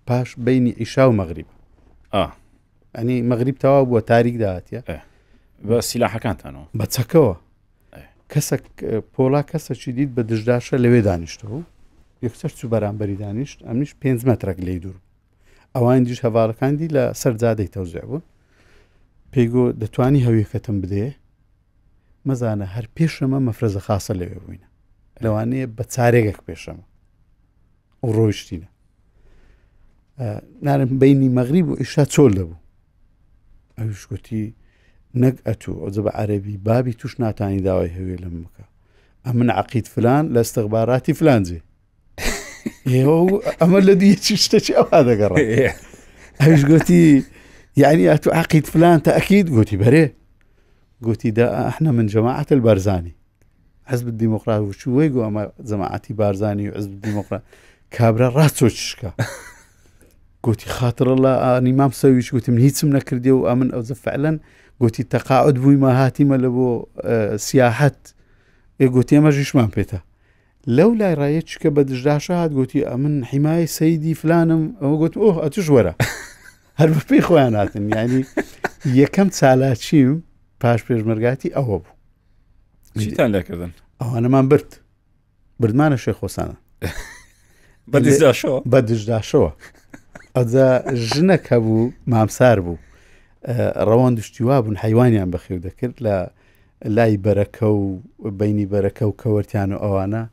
Speaker 2: پاش بینی عیشا و مەغریب ئەنی مەغریب تەواو بووە تاریک داهاتە
Speaker 1: بە سیلاحەکانتانەوە
Speaker 2: بە چەکەوە کەسێک پۆڵا کەسەکی دیت بە دژداشە لەوێ دانیشتەوە یەکسەر چوو بەرامبەری دانیشت ئەمنیش پێنج مەترەک لێی دوور ئەوان دیش هەڤاڵەکان دی لە سەر جادەی تەوزیع بوون پێیگۆ دەتوانی هەویەکەتم بدێ مەزانە هەر پێشەمە مەفرەزە خاصە لەوێ بووینە لەوانەیە بە چارێگەک پێشەمە و ڕۆیشتینە نارم بینی مەغریب و ئیشا چۆل دەبوو ئەویش گوتی نەک ئەتوو ئەوجە بە عەربی بابی توش ناتانی داوای هەوێ لەم بکە. ئەمن عقید فلان لە استخباراتی فلان جێ ئەمە لە دیچی شتێکی ئەوها دەگەڕ ئەوش گوتی یعنی ئەتو عقید فلان تەئکید گوتی بەرێ گوتی دا احنا من جماعة البارزاني حزب الديمقراط وچوەی گو ئەمە جەماعەتی بارزانی و حزب الديمقراط کابرا ڕاست چۆ گوتی خاطر الله ئانی مام سەویش گوتم هیچم نەکردی و ئەمن ئەوزە فعلەن گوتی تەقاعد بوویمە هاتیمە لە بۆ سیاحەت ئێ گوتی ئێمە ژیشمان پێتە لەو لای ڕایە چکە بە دژداشە هات گوتی ئەمن حیمای سەیدی فلانم ئەوە گوت ئۆه ئەتوش وەرە هەر بە پێی خۆیان هاتن یعنی یەکەم چالاکیم پاش پێشمەرگاتی ئەوە بوو
Speaker 1: چیتان لێکردن
Speaker 2: ئەوانەمان برد بردمانە شێخۆسانە
Speaker 1: بە
Speaker 2: دژداشەوە ئەجا ژنەک هەبوو مامسار بوو ڕەوان دشتیوا بوون حیوانیان بەخێو دەکرد لە لای بەرەکە و بینی بەرەکە و کەوەرتیان و ئەوانە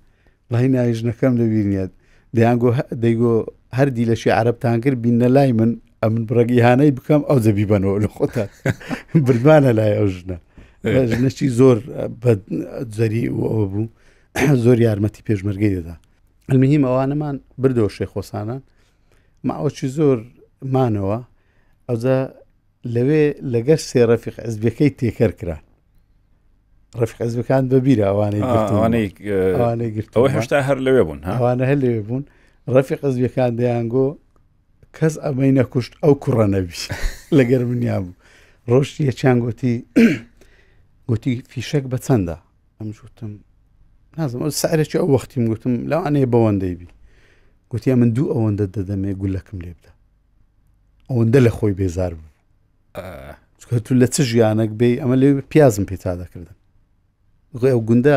Speaker 2: لای ناوی ژنەکەم لەبیر نییە دەیانگۆ دەیگۆ هەردی لەشی عەرەبتان کرد بینە لای من ئەمن بڕگیهانەی بکەم ئەو دەبی بەنەوە لە خۆتان بردمانە لای ئەو ژنە ژنەچی زۆر بە جەری و ئەوە بوو زۆر یارمەتی پێشمەرگەی دەدا المهم ئەوانەمان بردەوە شێخۆسانان ماوەکی زۆر مانەوە ئەوجا لەوێ لەگەر سێ ڕەفیق حزبەکەی تێکەر کران ڕەفیق حزبەکان بەبیرە ئەوانەی
Speaker 1: ئەوانەی ئەوانەی گرت ئەوە هێشتا هەر لەوێ بوون
Speaker 2: ئەوانە هەر لەوێ بوون ڕەفیق حزبەکان دەیانگۆ کەس ئەمەی نەکوشت ئەو کوڕە نەبی لەگەر منیان بوو ڕۆشتی یەکیان گوتی گوتی فیشەک بە چەندە ئەم گوتم نازم ئەو سعرێکی ئەو وەختیم گوتم لەوانەیە بەوەندەی بی گوتی من دوو ئەوەندە دەدەمێ گولەکم لێ بدە ئەوەندە لە خۆی بێزار بوو چونکە تو لە چ ژیانێک بێ ئەمە لێ پیازم پێتا دەکردن ئەو گوندە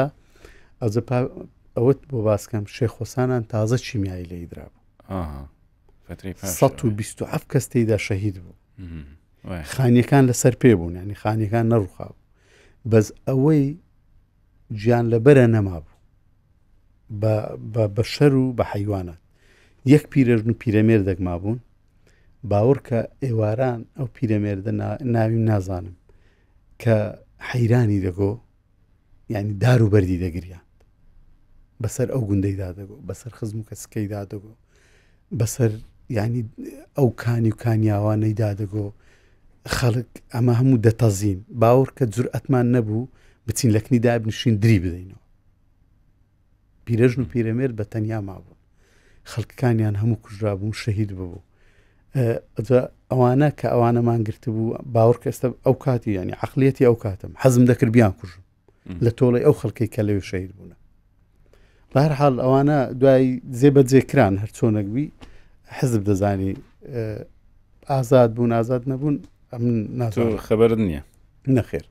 Speaker 2: ئەوجە ئەوەت بۆ باسکەم شێخۆسانان تازە چیمیایی لێ درا بوو 127 کەس تێیدا شەهید بوو خانیەکان لەسەر پێ بوون ینی خانیەکان نەڕوخا بوو بەس ئەوەی گیان لەبەرە نەما بوو بە بەشەر و بە حیوانات یەک پیرەژن و پیرەمێردێک مابوون باوەڕکە ئێواران ئەو پیرەمێردە ناویم نازانم کە حەیرانی دەگۆ یعنی دار و بەردی دەگریان بەسەر ئەو گوندەی دادەگۆ بەسەر خزم و کەسکەی دادەگۆ بەسەر ینی ئەو کانی و کانیاوانەی دادەگۆ خەڵک ئەمە هەموو دەتەزین باوەڕ کە جورئەتمان نەبوو بچین لەکنی دابنیشین دری بدەینەوە پیرەژن و پیرەمێرد بە تەنیا مابوون خەڵکەکانیان هەموو کوژرابوون شەهید ببوو ئەوانە کە ئەوانەمان گرتبوو باوەڕ کە ئێستا ئەو کاتی ینی عقلیەتی ئەو کاتم حەزم دەکرد بیان کوژم لە تۆڵی ئەو خەڵکەی کە لەوێ شەهید بوونە بەهر حاڵ ئەوانە دوای جێ بەجێ کران هەر چۆنێک بی حزب دەزانی ئازاد بوون ئازاد نەبوون ئەم
Speaker 1: نازانم خبرت نییە
Speaker 2: نەخێر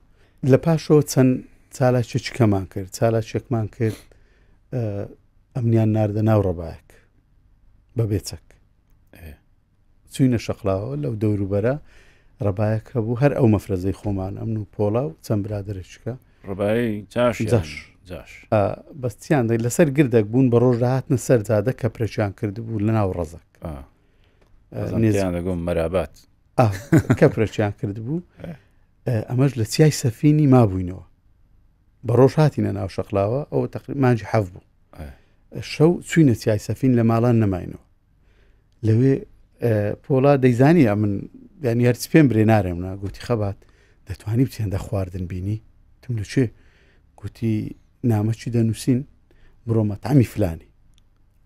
Speaker 2: لە پاشەوە چەند چالاکیەکەمان کرد چالاکیەکمان کرد ئەمنیان ناردە ناو ڕەبایەک بە بێچەک چوینە شەقلاوە لەو دەوروبەرە ڕەبایەک هەبوو هەر ئەو مەفرەزەی خۆمان ئەمن و پۆڵا و چەند برادەرێکە
Speaker 1: ڕبایی جاش
Speaker 2: جاش
Speaker 1: جاش
Speaker 2: بەستیان دەی لەسەر گردێک بوون بە ڕۆژ داهاتنە سەر جادە کە پرەچیان کردبوو لە ناو ڕەزەک
Speaker 1: نێزیان دەگۆم مەرابات
Speaker 2: کە پرەچیان کردبوو ئەمەش لە چیای سەفینی مابووینەوە بە ڕۆژ هاتینە ناو شەقلاوە ئەو تقریب مانجی حەف بوو شەو چوینە چیای سەفین لە ماڵان نەماینەوە لەوێ پۆڵا دەیزانی ئەمن ینی هەرچ پێم برێ نارێم نا گوتی خەبات دەتوانی بچێندە خواردن بینی تم لە چێ گوتی نامەچی دەنووسین بڕۆ مەتامی فلانی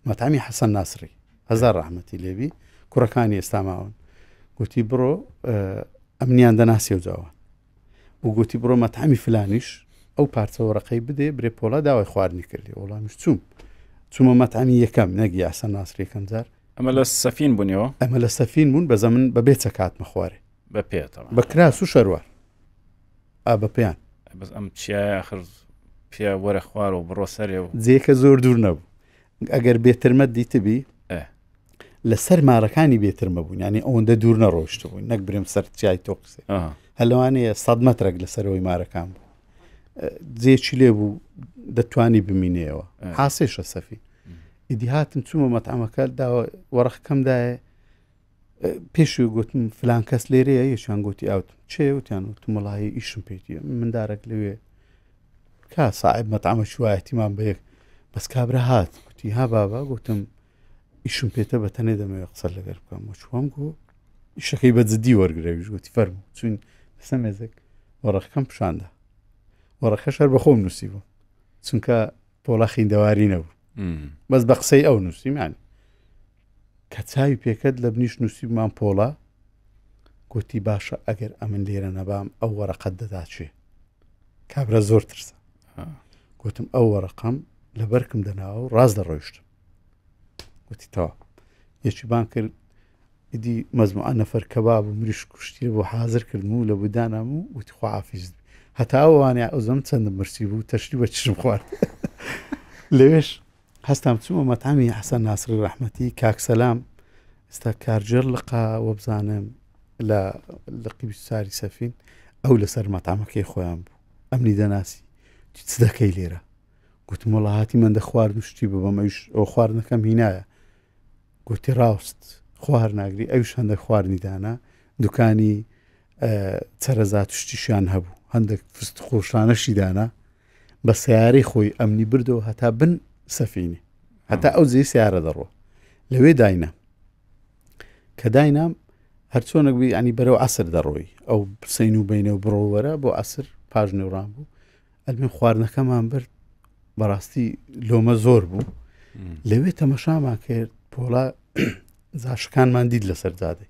Speaker 2: مەتامی حەسەن ناسری هەزار ڕەحمەتی لێبی کوڕەکانی ئێستا ماون گوتی بڕۆ ئەمنیان دەناسی و جاوە و گوتی بڕۆ مەتعەمی فلانیش ئەو پارچە وەرەقەی بدێ برێ پۆڵا داوای خواردنی کردی وەڵامیش چووم چوومە مەتعەمی یەکەم نەک یاسە ناسر یەکەم جار
Speaker 1: ئەمە لە سەفین بوونیەوە
Speaker 2: ئەمە لە سەفین بوون بە زەمن بە بێ چەکاتمە خوارێ
Speaker 1: بە پێتەوە
Speaker 2: بە کراس و شەروار ئا بە پێیان
Speaker 1: بەس ئەم چیایە ئاخر پێ وەرە خوار و بڕۆ سەرێ و
Speaker 2: جێکە زۆر دوور نەبوو ئەگەر بێترمەت دیتبی لەسەر مارەکانی بێترمە بوون ینی ئەوەندە دوور نەڕۆشت بوون نەک برێم سەر چای تۆ قسێ هەلوانەیە سە مەترێک لەسەرەوەی مارەکان بوو جێکی لێ بوو دەتوانی بمینەوە حاسێشە سەفی ئیدی هاتم چوومە مەتعەمەکە داوە وەڕخکەمدایە پێشوی گوتم فلان کەس لێرەیە یەکیان گوتی ئەوتم چێ وتیان وتم وڵی ئیشم پێیتیە مندارێک لەوێ. کا ساعب مەتعەمە شوایەتیمان بە یەک بەس کابرا هات گوتی ها بابا گوتم ئیشم پێتە بە تەنێ دەمەوێت قسە لەگەر بکەم و چوام گۆ ئیشەکەی بە جدی وەرگرەویش گوتی فەرموو چوین لەسەر مێزێک وەڕەقەکەم پیشاندا وەڕەقەش هەر بەخۆم نووسی بوو چونکە پۆڵا خیندەواری نەبوو بەس بە قسەی ئەو نووسیمان کە چاوی پێکەت لە بنیش نووسیبمان پۆڵا گوتی باشە ئەگەر ئەمن لێرە نەبام ئەو وەرەقەت دەداچێ کابرا زۆر ترسە گوتم ئەو وەرەقەم لە بەرکم دەناوە و ڕاست دەڕۆیشتم گوتی تەوا یەکی بان کرد ئیدی مەزموعە نەفەر کەباب و مریش کوشتی بۆ حاضر کردم و لە بودانام و وتی خواحافیز هەتا ئەوانە ئەوزم چەندم مرسی بوو تەشری بە چشم خوارد لەوێش هەستام چوومە مەتعەمی حەسەن ناسری ڕەحمەتی کاک سەلام ئێستا کارگێڕ لقا وەبزانم لە لقی بیساری سەفین ئەو لەسەر مەتعەمەکەی خۆیان بوو ئەمنی دەناسی چ دەکەی لێرە گوتم وەڵا هاتی من دەخوارد و شتی ببەم ئەویش ئەو خواردنەکەم هینایە گوتی ڕاست خوار ناگری ئەویش هەندێک خواردنی دانا دوکانی چەرەزات شتیشیان هەبوو هەندێک فست خۆشانەشی دانا بە سیارەی خۆی ئەمنی بردەوە هەتا بن سەفینی هەتا ئەو جێی سیارە دەڕۆ لەوێ داینا کە داینام هەرچۆنێک بی ینی بەرەو عسر دەڕۆی ئەو سین و بینە و بڕۆوەرە بۆ عسر پاش نێوڕان بوو ئەلمێ خواردنەکەمان برد بەڕاستی لۆمە زۆر بوو لەوێ تەمەشامان کرد پۆڵا زاشەکانمان دیت لەسەر جادەی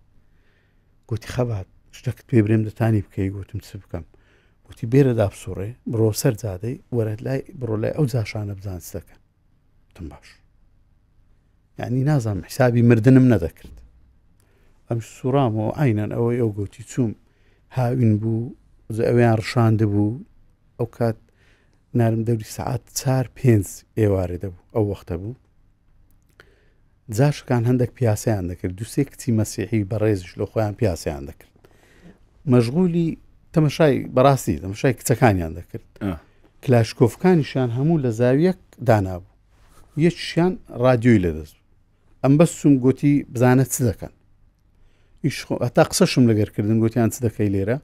Speaker 2: گوتی خەبات شتەکت پێ برێم دەتانی بکەی گوتم چ بکەم گوتی بێرە دابسوڕێ بڕۆ سەر جادەی وەرە لای بڕۆ لای ئەو جاشانە بزان چ دەکەن وتم باش یعنی نازانم حسابی مردنم نەدەکرد ئەم سوڕامەوە ئاینەن ئەوەی ئەو گوتی چوم هاوین بوو ئەویان ڕشاند بوو ئەو کات نارم دەوری سعات چار پێنج ئێوارێ دەبوو ئەو وەختە بوو جاشەکان هەندێک پیاسەیان دەکرد دوسێ کچی مەسیحی بەڕێزیش لە خۆیان پیاسەیان دەکرد مەشغولی تەمەشای بەڕاستی تەمەشای کچەکانیان دەکرد کلاشکۆفکانیشیان هەموو لە زاویەک دانابوو یەکیشیان رادیۆی لەدەست بوو ئەم بەس چوم گوتی بزانە چ دەکەن هەتا قسەشم لەگەر کردن گوتیان چ دەکەی لێرە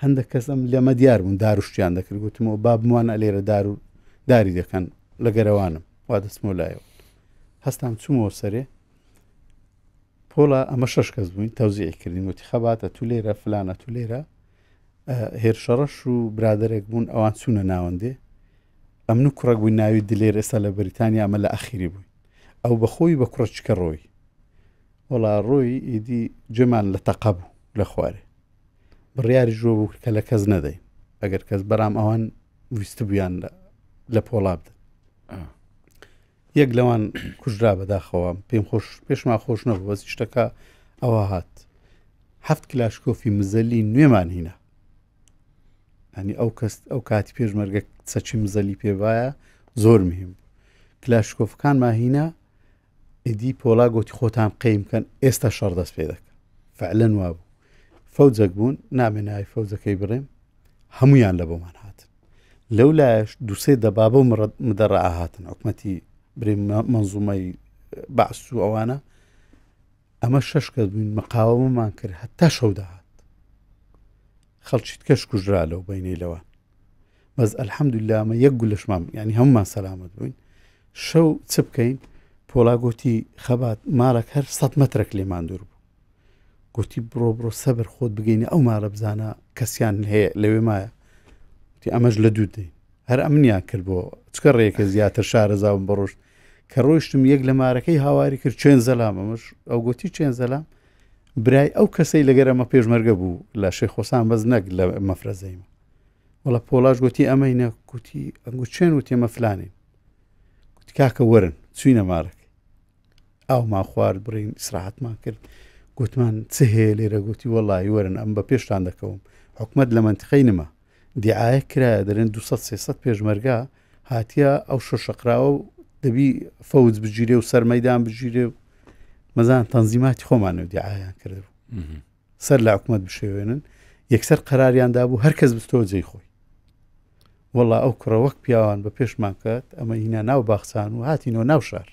Speaker 2: هەندێک کەس ئەم لەمە دیار بوون داروشتیان دەکرد گوتمەوە بابموانە لێرە دار و داری دەکەن لەگەرەوانم وا دەچمەوە لایەوە هەستام چوومەوە سەرێ پۆڵا ئەمە شش کەس بووین تەوزیعی کردین وتی خەباتە تو لێرە فلانە تو لێرە هێرشەڕەش و برادێک بوون ئەوان چوونە ناوەندێ ئەمن و کوڕێک بووین ناوی دلێر ئێستا لە بەریتانیا ئەمە لە ئەخیری بووین ئەو بەخۆی بە کوڕەچکە ڕۆی وەڵا ڕۆی ئیدی جێمان لە تەقە بوو لە خوارێ بڕیاری ژۆ بوو کە لە کەس نەدەین ئەگەر کەس بەرام ئەوان ویستبوویان لە پۆڵا بدەن یەک لەوان کوژرا بەداخەوە پێم خۆش پێشما خۆش نەبوو بەس شتەکە ئەوە هات هەفت کلاشکۆفی مزەلی نوێمان هینا ئەنی ئەو کەس ئەو کاتی پێشمەرگە چەکی مزەلی پێبایە زۆر مهم بوو کلاشکۆفەکانمان هینا ئیدی پۆڵا گوتی خۆتان قەیم کەن ئێستا شەڕ دەست پێ دەکە فعلەن وابوو فەوجەک بوون نامێ ناوی فەوجەکەی بڕێم هەمویان لە بۆمان هاتن لەو لایش دوسێ دەبابە و مدەڕە هاتن حکومەتی برێ منزومەی بەعس و ئەوانە ئەمە شش کەس بووین مقاومەمان کرد هەتا شەو داهات خەڵکی کەش کوژرا لەو بینەی لەوان بەس الحمدللە ئەمە یەک گولەشمان یعنی هەمومان سەلامەت بووین شەو چ بکەین پۆڵا گوتی خەبات ماڵەک هەر سە مەترەک لێمان دوور بوو گوتی بڕۆ بڕۆ سەبر خۆت بگەینە ئەو ماڵە بزانە کەسیان هەیە لەوێ مایە گوتی ئەمەش لە دوو دەین هەر ئەمنیان کرد بۆ چکە ڕێکە زیاتر شارەزاوم بڕۆشت کە ڕۆیشتم یەک لە مارەکەی هاواری کرد چێن زەلام ئەمەش ئەو گوتی چێن زەلام برای ئەو کەسەی لەگەر ئەمە پێشمەرگە بوو لە شێخۆسان بەس نەک لە مەفرەزەیمە وەڵا پۆڵاش گوتی ئەمەی نە گوتی ئەنگو چێن وتی ئەمە فلانین گوتی کاکە وەرن چوینە مارەکەی ئاومان خوارد بڕین ئیسراحەتمان کرد گوتمان چ هەیە لێرە گوتی وەڵی وەرن ئەم بە پێشتان دەکەوم حکومت لە منتیقەی نما دیعاە کرایە دەرێن 200 300 پێشمەرگە هاتیە ئەو شەشەقراوە و دەبی فەوج بگیرێ و سەرمەدان بگیرێ و مەزان تەنزیماتی خۆمان و دیعاەیان کردبوو سەر لە حکومت بشێوێنن یەکسەر قەراریان دابوو هەر کەس بستەوە جێی خۆی وەڵا ئەو کوڕە وەک پیاوان بە پێشمان کات ئەمە هینا ناو باخچان و هاتینەوە ناو شار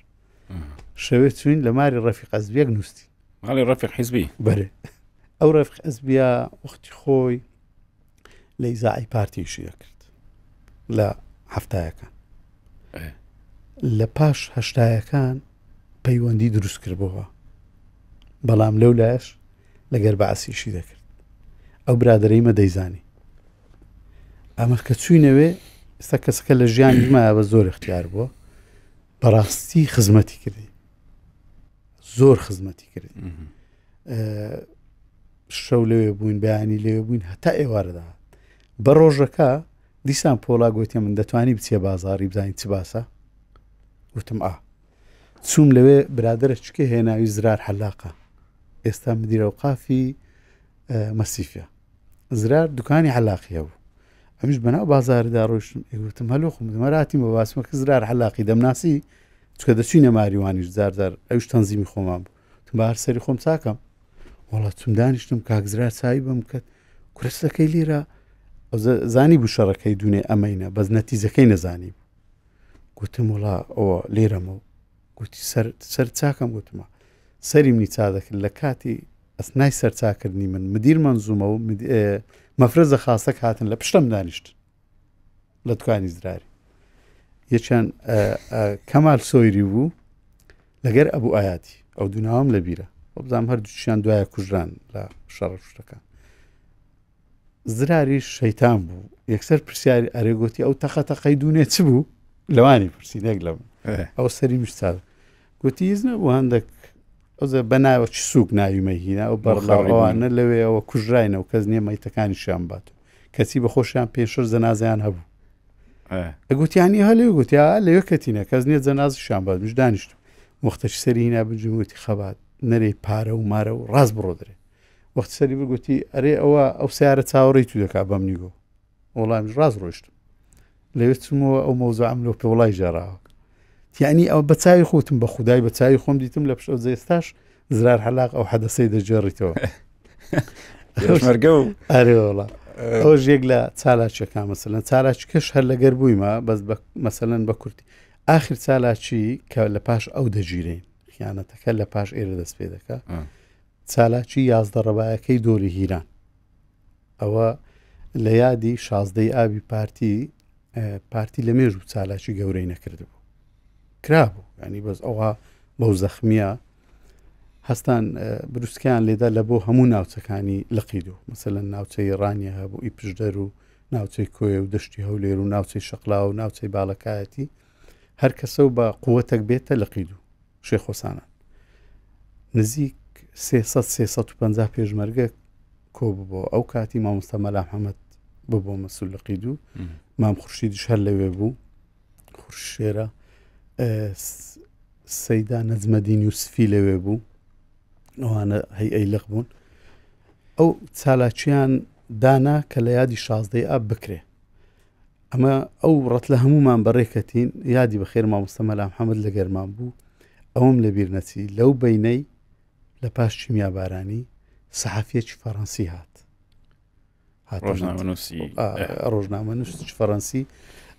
Speaker 2: شەوێ چوین لە ماری ڕەفیق ئەزبیەک نووستی
Speaker 1: ماڵی ڕەفیق حیزبی
Speaker 2: بەرێ ئەو ڕەفیق ئەزبیا وەختی خۆی لە ئیزاعی پارتیشی دەکرد لە هەفتایەکان لە پاش هەشتایەکان پەیوەندی دروست کردبەوە بەڵام لەو لایش لەگەر بەعسیشی دەکرد ئەو برادەرەی مە دەیزانی ئەمە کە چوینەوێ ئێستا کەسەکە لە ژیانی مایە بە زۆر اختیار بووە بەڕاستی خزمەتی کردی زۆر خزمەتی کردی شەو لەوێ بووین بەیانی لەوێ بووین هەتا ئێوارەدا بە ڕۆژەکە دیسان پۆڵا گوتی من دەتوانی بچێ بازاری بزانین چ باسە وتم ئا چوم لەوێ برادرە چکە هێناوی زرار حەلاقە ئێستا مدیرە و قافی مەسیفە زرار دوکانی حەلاقی هەبوو ئەمیش بەناو بازاردا ڕۆشتم وتم هەلو خۆم مەراتیم بە باسمە کە زرار حەلاقی دەمناسی چکە دەچینە ماریوانیش زار زار ئەوش تەنزیمی خۆمان بوو تم بار سەری خۆم چاکەم وەڵا چون دانیشتم کاک زرار چاوی بم کرد کورسەکەی لێرە زانی بوو شەڕەکەی دوونێ ئەمەینە بەس نەتیجەکەی نەزانی بوو گوتم وڵا ئەوە لێرەمە و گوتی سەر سەر چاکەم گوتمە سەری منی چا دەکرد لە کاتی ئەسنای سەرچاکردنی من مدیر منزومە و مەفرەزە خاصەک هاتن لە پشتم دانیشتن لە دوکانی زراری یەکیان کەمال سۆیری بوو لەگەر ئەبوو ئاياتی ئەو دووناوم لە بیرە بزانام هەردووچیان دوایە کوژران لە شەڕ شتەکان زراری شەیتان بوو یەکسەر پرسیاری ئەرێ گوتی ئەو تەقە تەقەی دوونێ چ بوو لەوانی پرسی نەک لەم ئەو سەری مشتار گوتی هیچ نەبوو هەندێک ئەوزە بە ناوە چ سوک ناوی مەهینا ئەو بەڕڵاوانە لەوێ ئەوە کوژراینەوە کەس نییە مەیتەکانیشیان بات و کەچی بە خۆشیان پێ شەش جەنازیان هەبوو گوتیانی هەلێ گوتیا لەوێ کەتینە کەس نییە جەنازیشیان بات مش دانیشتم وەختەش سەری هینا بجم وتی خەبات نەرێ پارە و مارە و ڕاست بڕۆ درێ وەخت سەری بگوتی ئەرێ ئەوە ئەو سیارە چاوەڕێی تو دەکا بەمنی گۆ وەڵامیش ڕاست ڕۆیشتم لەوێ چوومەوە ئەو مەوزوعەم لەو پێ وڵای ژێراوە یعنی ئەو بە چاوی خۆتم بە خودای بە چاوی خۆم دیتم لە پشت ئەو ئێستاش زرار حەلاق ئەو حەدەسەی دەگێڕیتەوە
Speaker 1: پێشمەرگە و
Speaker 2: ئەرێ وەڵا ئەوەش یەک لە چالاکیەکان مەسەلەن چالاکیکەش هەر لەگەر بوویمە بەس بە مەسەلەن بە کورتی ئاخر چالاکی کە لە پاش ئەو دەگیرین خیانەتەکە لە پاش ئێرە دەست پێ دەکا چالاکی 11 ڕەبایەکەی دۆری هیران ئەوە لە یادی شازدەی ئابی پارتی پارتی لە مێژ و چالاکی گەورەی نەکردبوو کرابوو ینی بەس ئەوها بەو زەخمیە هەستان بروسکیان لێدا لە بۆ هەموو ناوچەکانی لقی دوو مەسەلەن ناوچەی ڕانیە هەبوو ئی پشدەر و ناوچەی کۆیە و دەشتی هەولێر و ناوچەی شەقلا و ناوچەی باڵەکایەتی هەر کەسە و بە قوتێک بێتە لقی دوو شێخۆسانان نزیک 300 350 پێشمەرگە کۆ ببەوە ئەو کاتی مامۆستا مەلا محەممەد ببووە مەسول لقی دوو مام خورشیدیش هەر لەوێ بوو خورشێرە سەیدا نەجمەدین یوسفی لەوێ بوو ئەوانە هەی ئەی لق بوون ئەو چالاکیان دانا کە لە یادی شازدەی ئاب بکرێ ئەمە ئەو ڕەت لە هەمومان بەڕێکەتین یادی بەخێر مامۆستا مەلا محەممەد لە گەرمان بوو ئەوم لەبیر نەچی لەو بینەی لە پاش کیمیابارانی سەحافیەکی فەڕەنسی هات
Speaker 1: ڕۆژنامەنووسی
Speaker 2: ڕۆژنامەنووسی فەڕەنسی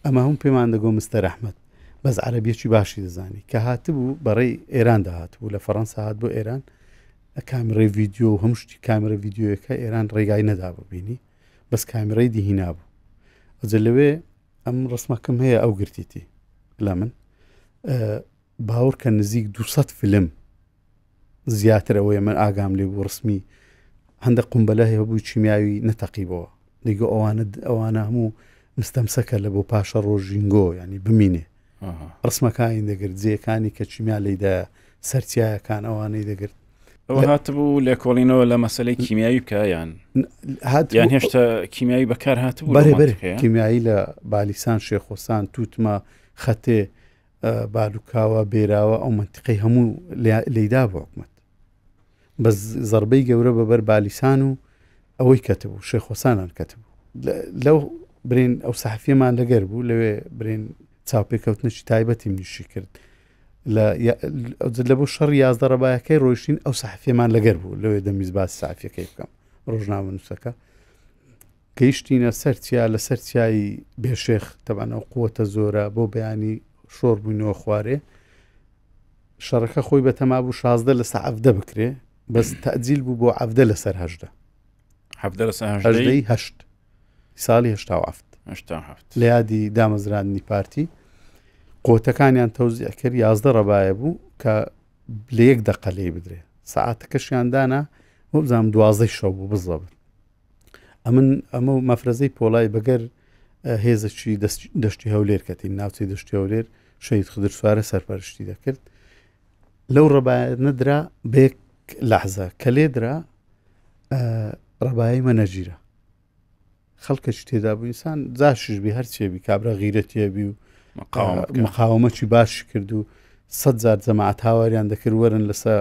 Speaker 2: ئەمە هەم پێمان دەگۆ مستەر ئەحمەد بەس عەرەبیەکی باشی دەزانی کە هاتبوو بەڕێی ئێران داهاتبوو لە فەڕەنسا هات بۆ ئێران کامرەی ڤیددیو و هەموو شتی کامرە ڤیددیوەکە ئێران ڕێگای نەدابوو بینی بەس کامرەی دیهینا بوو ئەجە لەوێ ئەم ڕسمەکەم هەیە ئەو گرتیتی لە من باوەڕکە نزیک 200 فیلم زیاتر ئەوەیە من ئاگام لێ بوو ڕسمی هەندە قومبەلە هەبوو کیمیاوی نەتەقیبەوە دیگە ئەوانە ئەوانە هەموو مستەمسەکە لە بۆ پاشە ڕۆژینگۆ ینی بمینێ ڕسمەکانی دەگرت جێەکانی کە کیمیا لیدا سەرچایەکان ئەوانەی دەگرت
Speaker 1: ئەوە هاتبوو لێکۆڵینەوە لە مەسلەی کیمیاوی بکە یان هات یان هێشتا کیمیاوی بەکار هاتبوو
Speaker 2: بەرێ بەرێ کیمیایی لە بالیسان شێخۆسان توتمە خەتێ بالوکاوە بێراوە ئەو منتیقەی هەموو لێدا بۆ حکومت بەس زەربەی گەورە بەبەر بالیسان و ئەوەی کەتبوو شێخۆسانان کەتبوو لەو برین ئەو سەحفیەمان لەگەر بوو لەوێ برین چاوپێکەوتنێکی تایبەتی منیشی کرد لە بۆ شەڕ یازدە ڕەبایەکەی ڕۆیشتین ئەو سەحفیەمان لەگەر بوو لەوێ دەمیز باسی سەحفیەکەی بکەم ڕۆژنامە نووسەکە گەیشتینە سەر چیا لە سەر چیایی بێشێخ تەبعەن ئەو قوتە زۆرە بۆ بەیانی شۆڕ بووینەوە خوارێ شەڕەکە خۆی بەتەما بوو 16 لەسەر عەفدە بکرێ بەس تەجیل بوو بۆ عەفدە لەسەر هەژدە
Speaker 1: حەفدە لەسەر هەژدەی
Speaker 2: هەشت ساڵی هەشتا و عەفت. لە یادی دامەزراندنی پارتی قۆتەکانیان تەوزیع کرد یازدە ڕەبایە بوو کە لە یەک دەقە لێی بدرێ سەعاتەکەشیان دانا وەبزانام دوازدەی شەو بوو بزەبت ئەمن ئەمە و مەفرەزەی پۆڵای بەگەر هێزەکی دەشتی هەولێر کەتین ناوچەی دەشتی هەولێر شەید خدر سوارە سەرپەرشتی دەکرد لەو ڕەبایە نەدرا بە یەک لەحزە کە لێدرا ڕەبایی مە نەگیرا خەڵکەکی تێدا بوو ئینسان جاشیش بی هەرچێ بی کابرا غیرەتیە بی و مقاومەکی باش کرد و سەد جار جەماعەت هاواریان دەکرد وەرن لەسە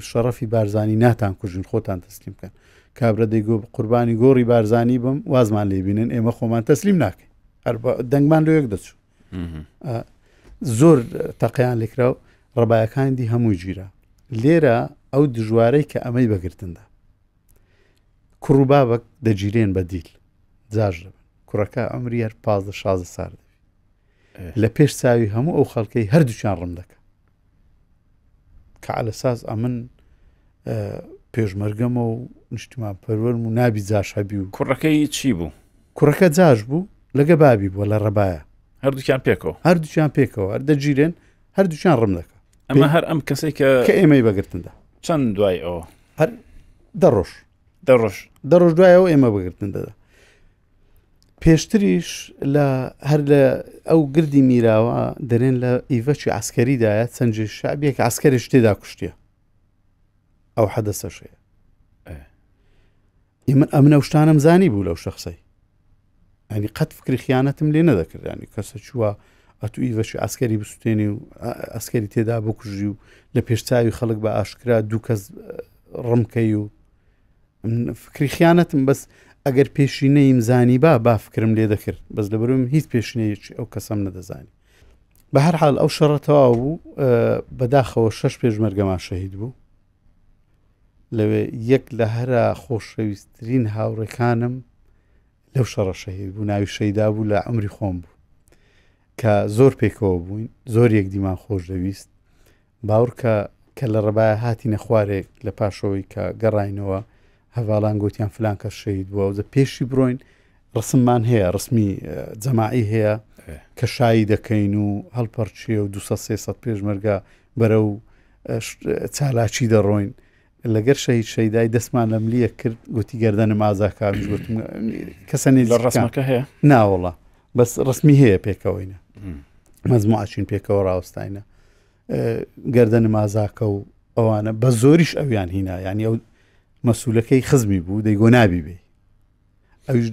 Speaker 2: شەڕەفی بارزانی ناتان کوژن خۆتان تەسلیم بکەن کابرا دەیگۆ قوربانی گۆڕی بارزانی بم وازمان لێبینن ئێمە خۆمان تەسلیم ناکەین هەر دەنگمان لۆ یەک دەچوو زۆر تەقیان لێکرا و ڕەبایەکانی دی هەموو گیرا لێرە ئەو دژوارەی کە ئەمەی بەگرتندا کوڕ و بابەک دەگیرێن بە دیل جاش دەبن کوڕەکە ئەمری هەر پازدە شازە سار دەبی لە پێش چاوی هەموو ئەو خەڵکەی هەردووچیان ڕم دەکە کە عەلە ساز ئەمن پێشمەرگەمە و نیشتمان پەروەرم و نابی جاش هەبی و
Speaker 1: کوڕەکەی چی بوو؟
Speaker 2: کوڕەکە جاش بوو لەگە بابی بووە لە ڕەبایە
Speaker 1: هەردووکیان پێکەوە
Speaker 2: هەردووکیان پێکەوە هەر دەگیرێن هەردووکیان ڕم دەکە
Speaker 1: ئەمە هەر ئەم کەسێک کە
Speaker 2: کە ئێمەی بەگرتندا
Speaker 1: چەند دوای ئەوە
Speaker 2: هەر دە ڕۆژ
Speaker 1: دە ڕۆژ
Speaker 2: دە ڕۆژ دوایەوە ئێمە بەگرتن دەدا پێشتریش لە هەر لە ئەو گردی میراوە دەرێن لە ئیڤەکی عسکەریدایە چەند جێ شعبیەک عسکەریش تێدا کوشتیە ئەو حەدەسەش هەیە من ئەمنە شتانم زانی بوو لەو شخصی ئەنی قەت فکری خیانەتم لێ نەدەکرد ینی کەسە چووە ئەتو ئیڤەشی ئەسکەری بسووتێنی و ئەسکەری تێدا بکوژی و لە پێشچوی خەڵک بە ئاشکرا دوو کەس ڕمکەی و فکری خیانەتم بەس ئەگەر پێشینەیم زانی با با فکرم لێ دەکرد بەس لە بەرم هیچ پێشینەیەکی ئەو کەسەم نەدەزانی بە هەر حال ئەو شەڕە تەواو بوو بەداخەوە شەش پێشمەرگەمان شەهید بوو لەوێ یەک لە هەرە خۆشەویستترین هاوڕێکانم لەو شەڕە شەهید بوو ناوی شەیدا بوو لە عمری خۆم بوو کە زۆر پێکەوە بووین زۆر یەکدیمان خۆش دەویست باوڕکە کە لە ڕەبایە هاتینە خوارێک لە پاشەوەی کە گەڕاینەوە هەڤاڵان گوتیان فلان کەس شەهید بووە و پێشی بڕۆین ڕسممان هەیە ڕسمی جەماعی هەیە کە شایی دەکەین و هەڵپەرچێ و 200 پێشمەرگە بەرەو چالاکی دەڕۆین لەگەر شەهید شەیدای دەستمان لە ملیە کرد گوتی گەردەنم ئازاکامیش گوتم کەسە
Speaker 1: لە ڕسمەکە هەیە
Speaker 2: ناوەڵا بەس ڕسمی هەیە پێکەوەینە مەزموعچین پێکەوە ڕاوەستاینە گەردەنم ئازاکە و ئەوانە بە زۆریش ئەویان هینا یعنی ئەو مەسوولەکەی خزمی بوو دەیگۆ نابی بێ ئەویش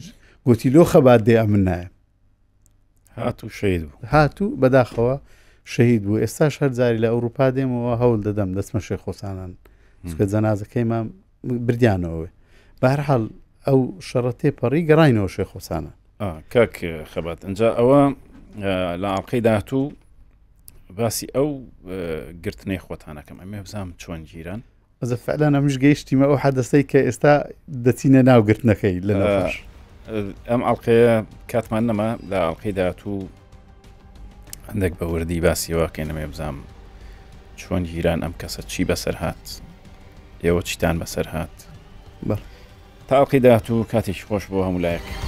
Speaker 2: گوتی لۆ خەبات دێ ئەمن نایە
Speaker 1: هاتوو شەهید بوو
Speaker 2: هاتوو بەداخەوە شەهید بوو ئێستاش هەر جاری لە ئەوروپا دێمەوە هەوڵ دەدەم دەچمە شێخۆسانان چکە جەنازەکەی مام بردیانەوە بەهرحاڵ ئەو شەڕە تێپەڕی گەڕاینەوە شێخۆسانە
Speaker 1: کاک خەبات ئەجا ئەوە لە ئاڵلقەی داهاتوو باسی ئەو گرتنەی خۆتانەکەم ئەمێ بزانام چۆن گیران
Speaker 2: ئەزە فعلەن ئەمش گەیشتیمە ئەو حەدەسەی کە ئێستا دەچینە ناو گرتنەکەی لە نەخۆش.
Speaker 1: ئەم ئەڵلقەیە کاتمان نەما لە ئەڵلقەی داهاتوو هەندێک بە وردی باسیەوە کەینەمێ بزانام چۆن گیران ئەم کەسە چی بەسەر هات ئێوە چیتان بەسەر هات
Speaker 2: بەڵێ.
Speaker 1: تا ئەڵلقەی داهاتوو کاتێکی خۆش بۆ هەموو لایەک.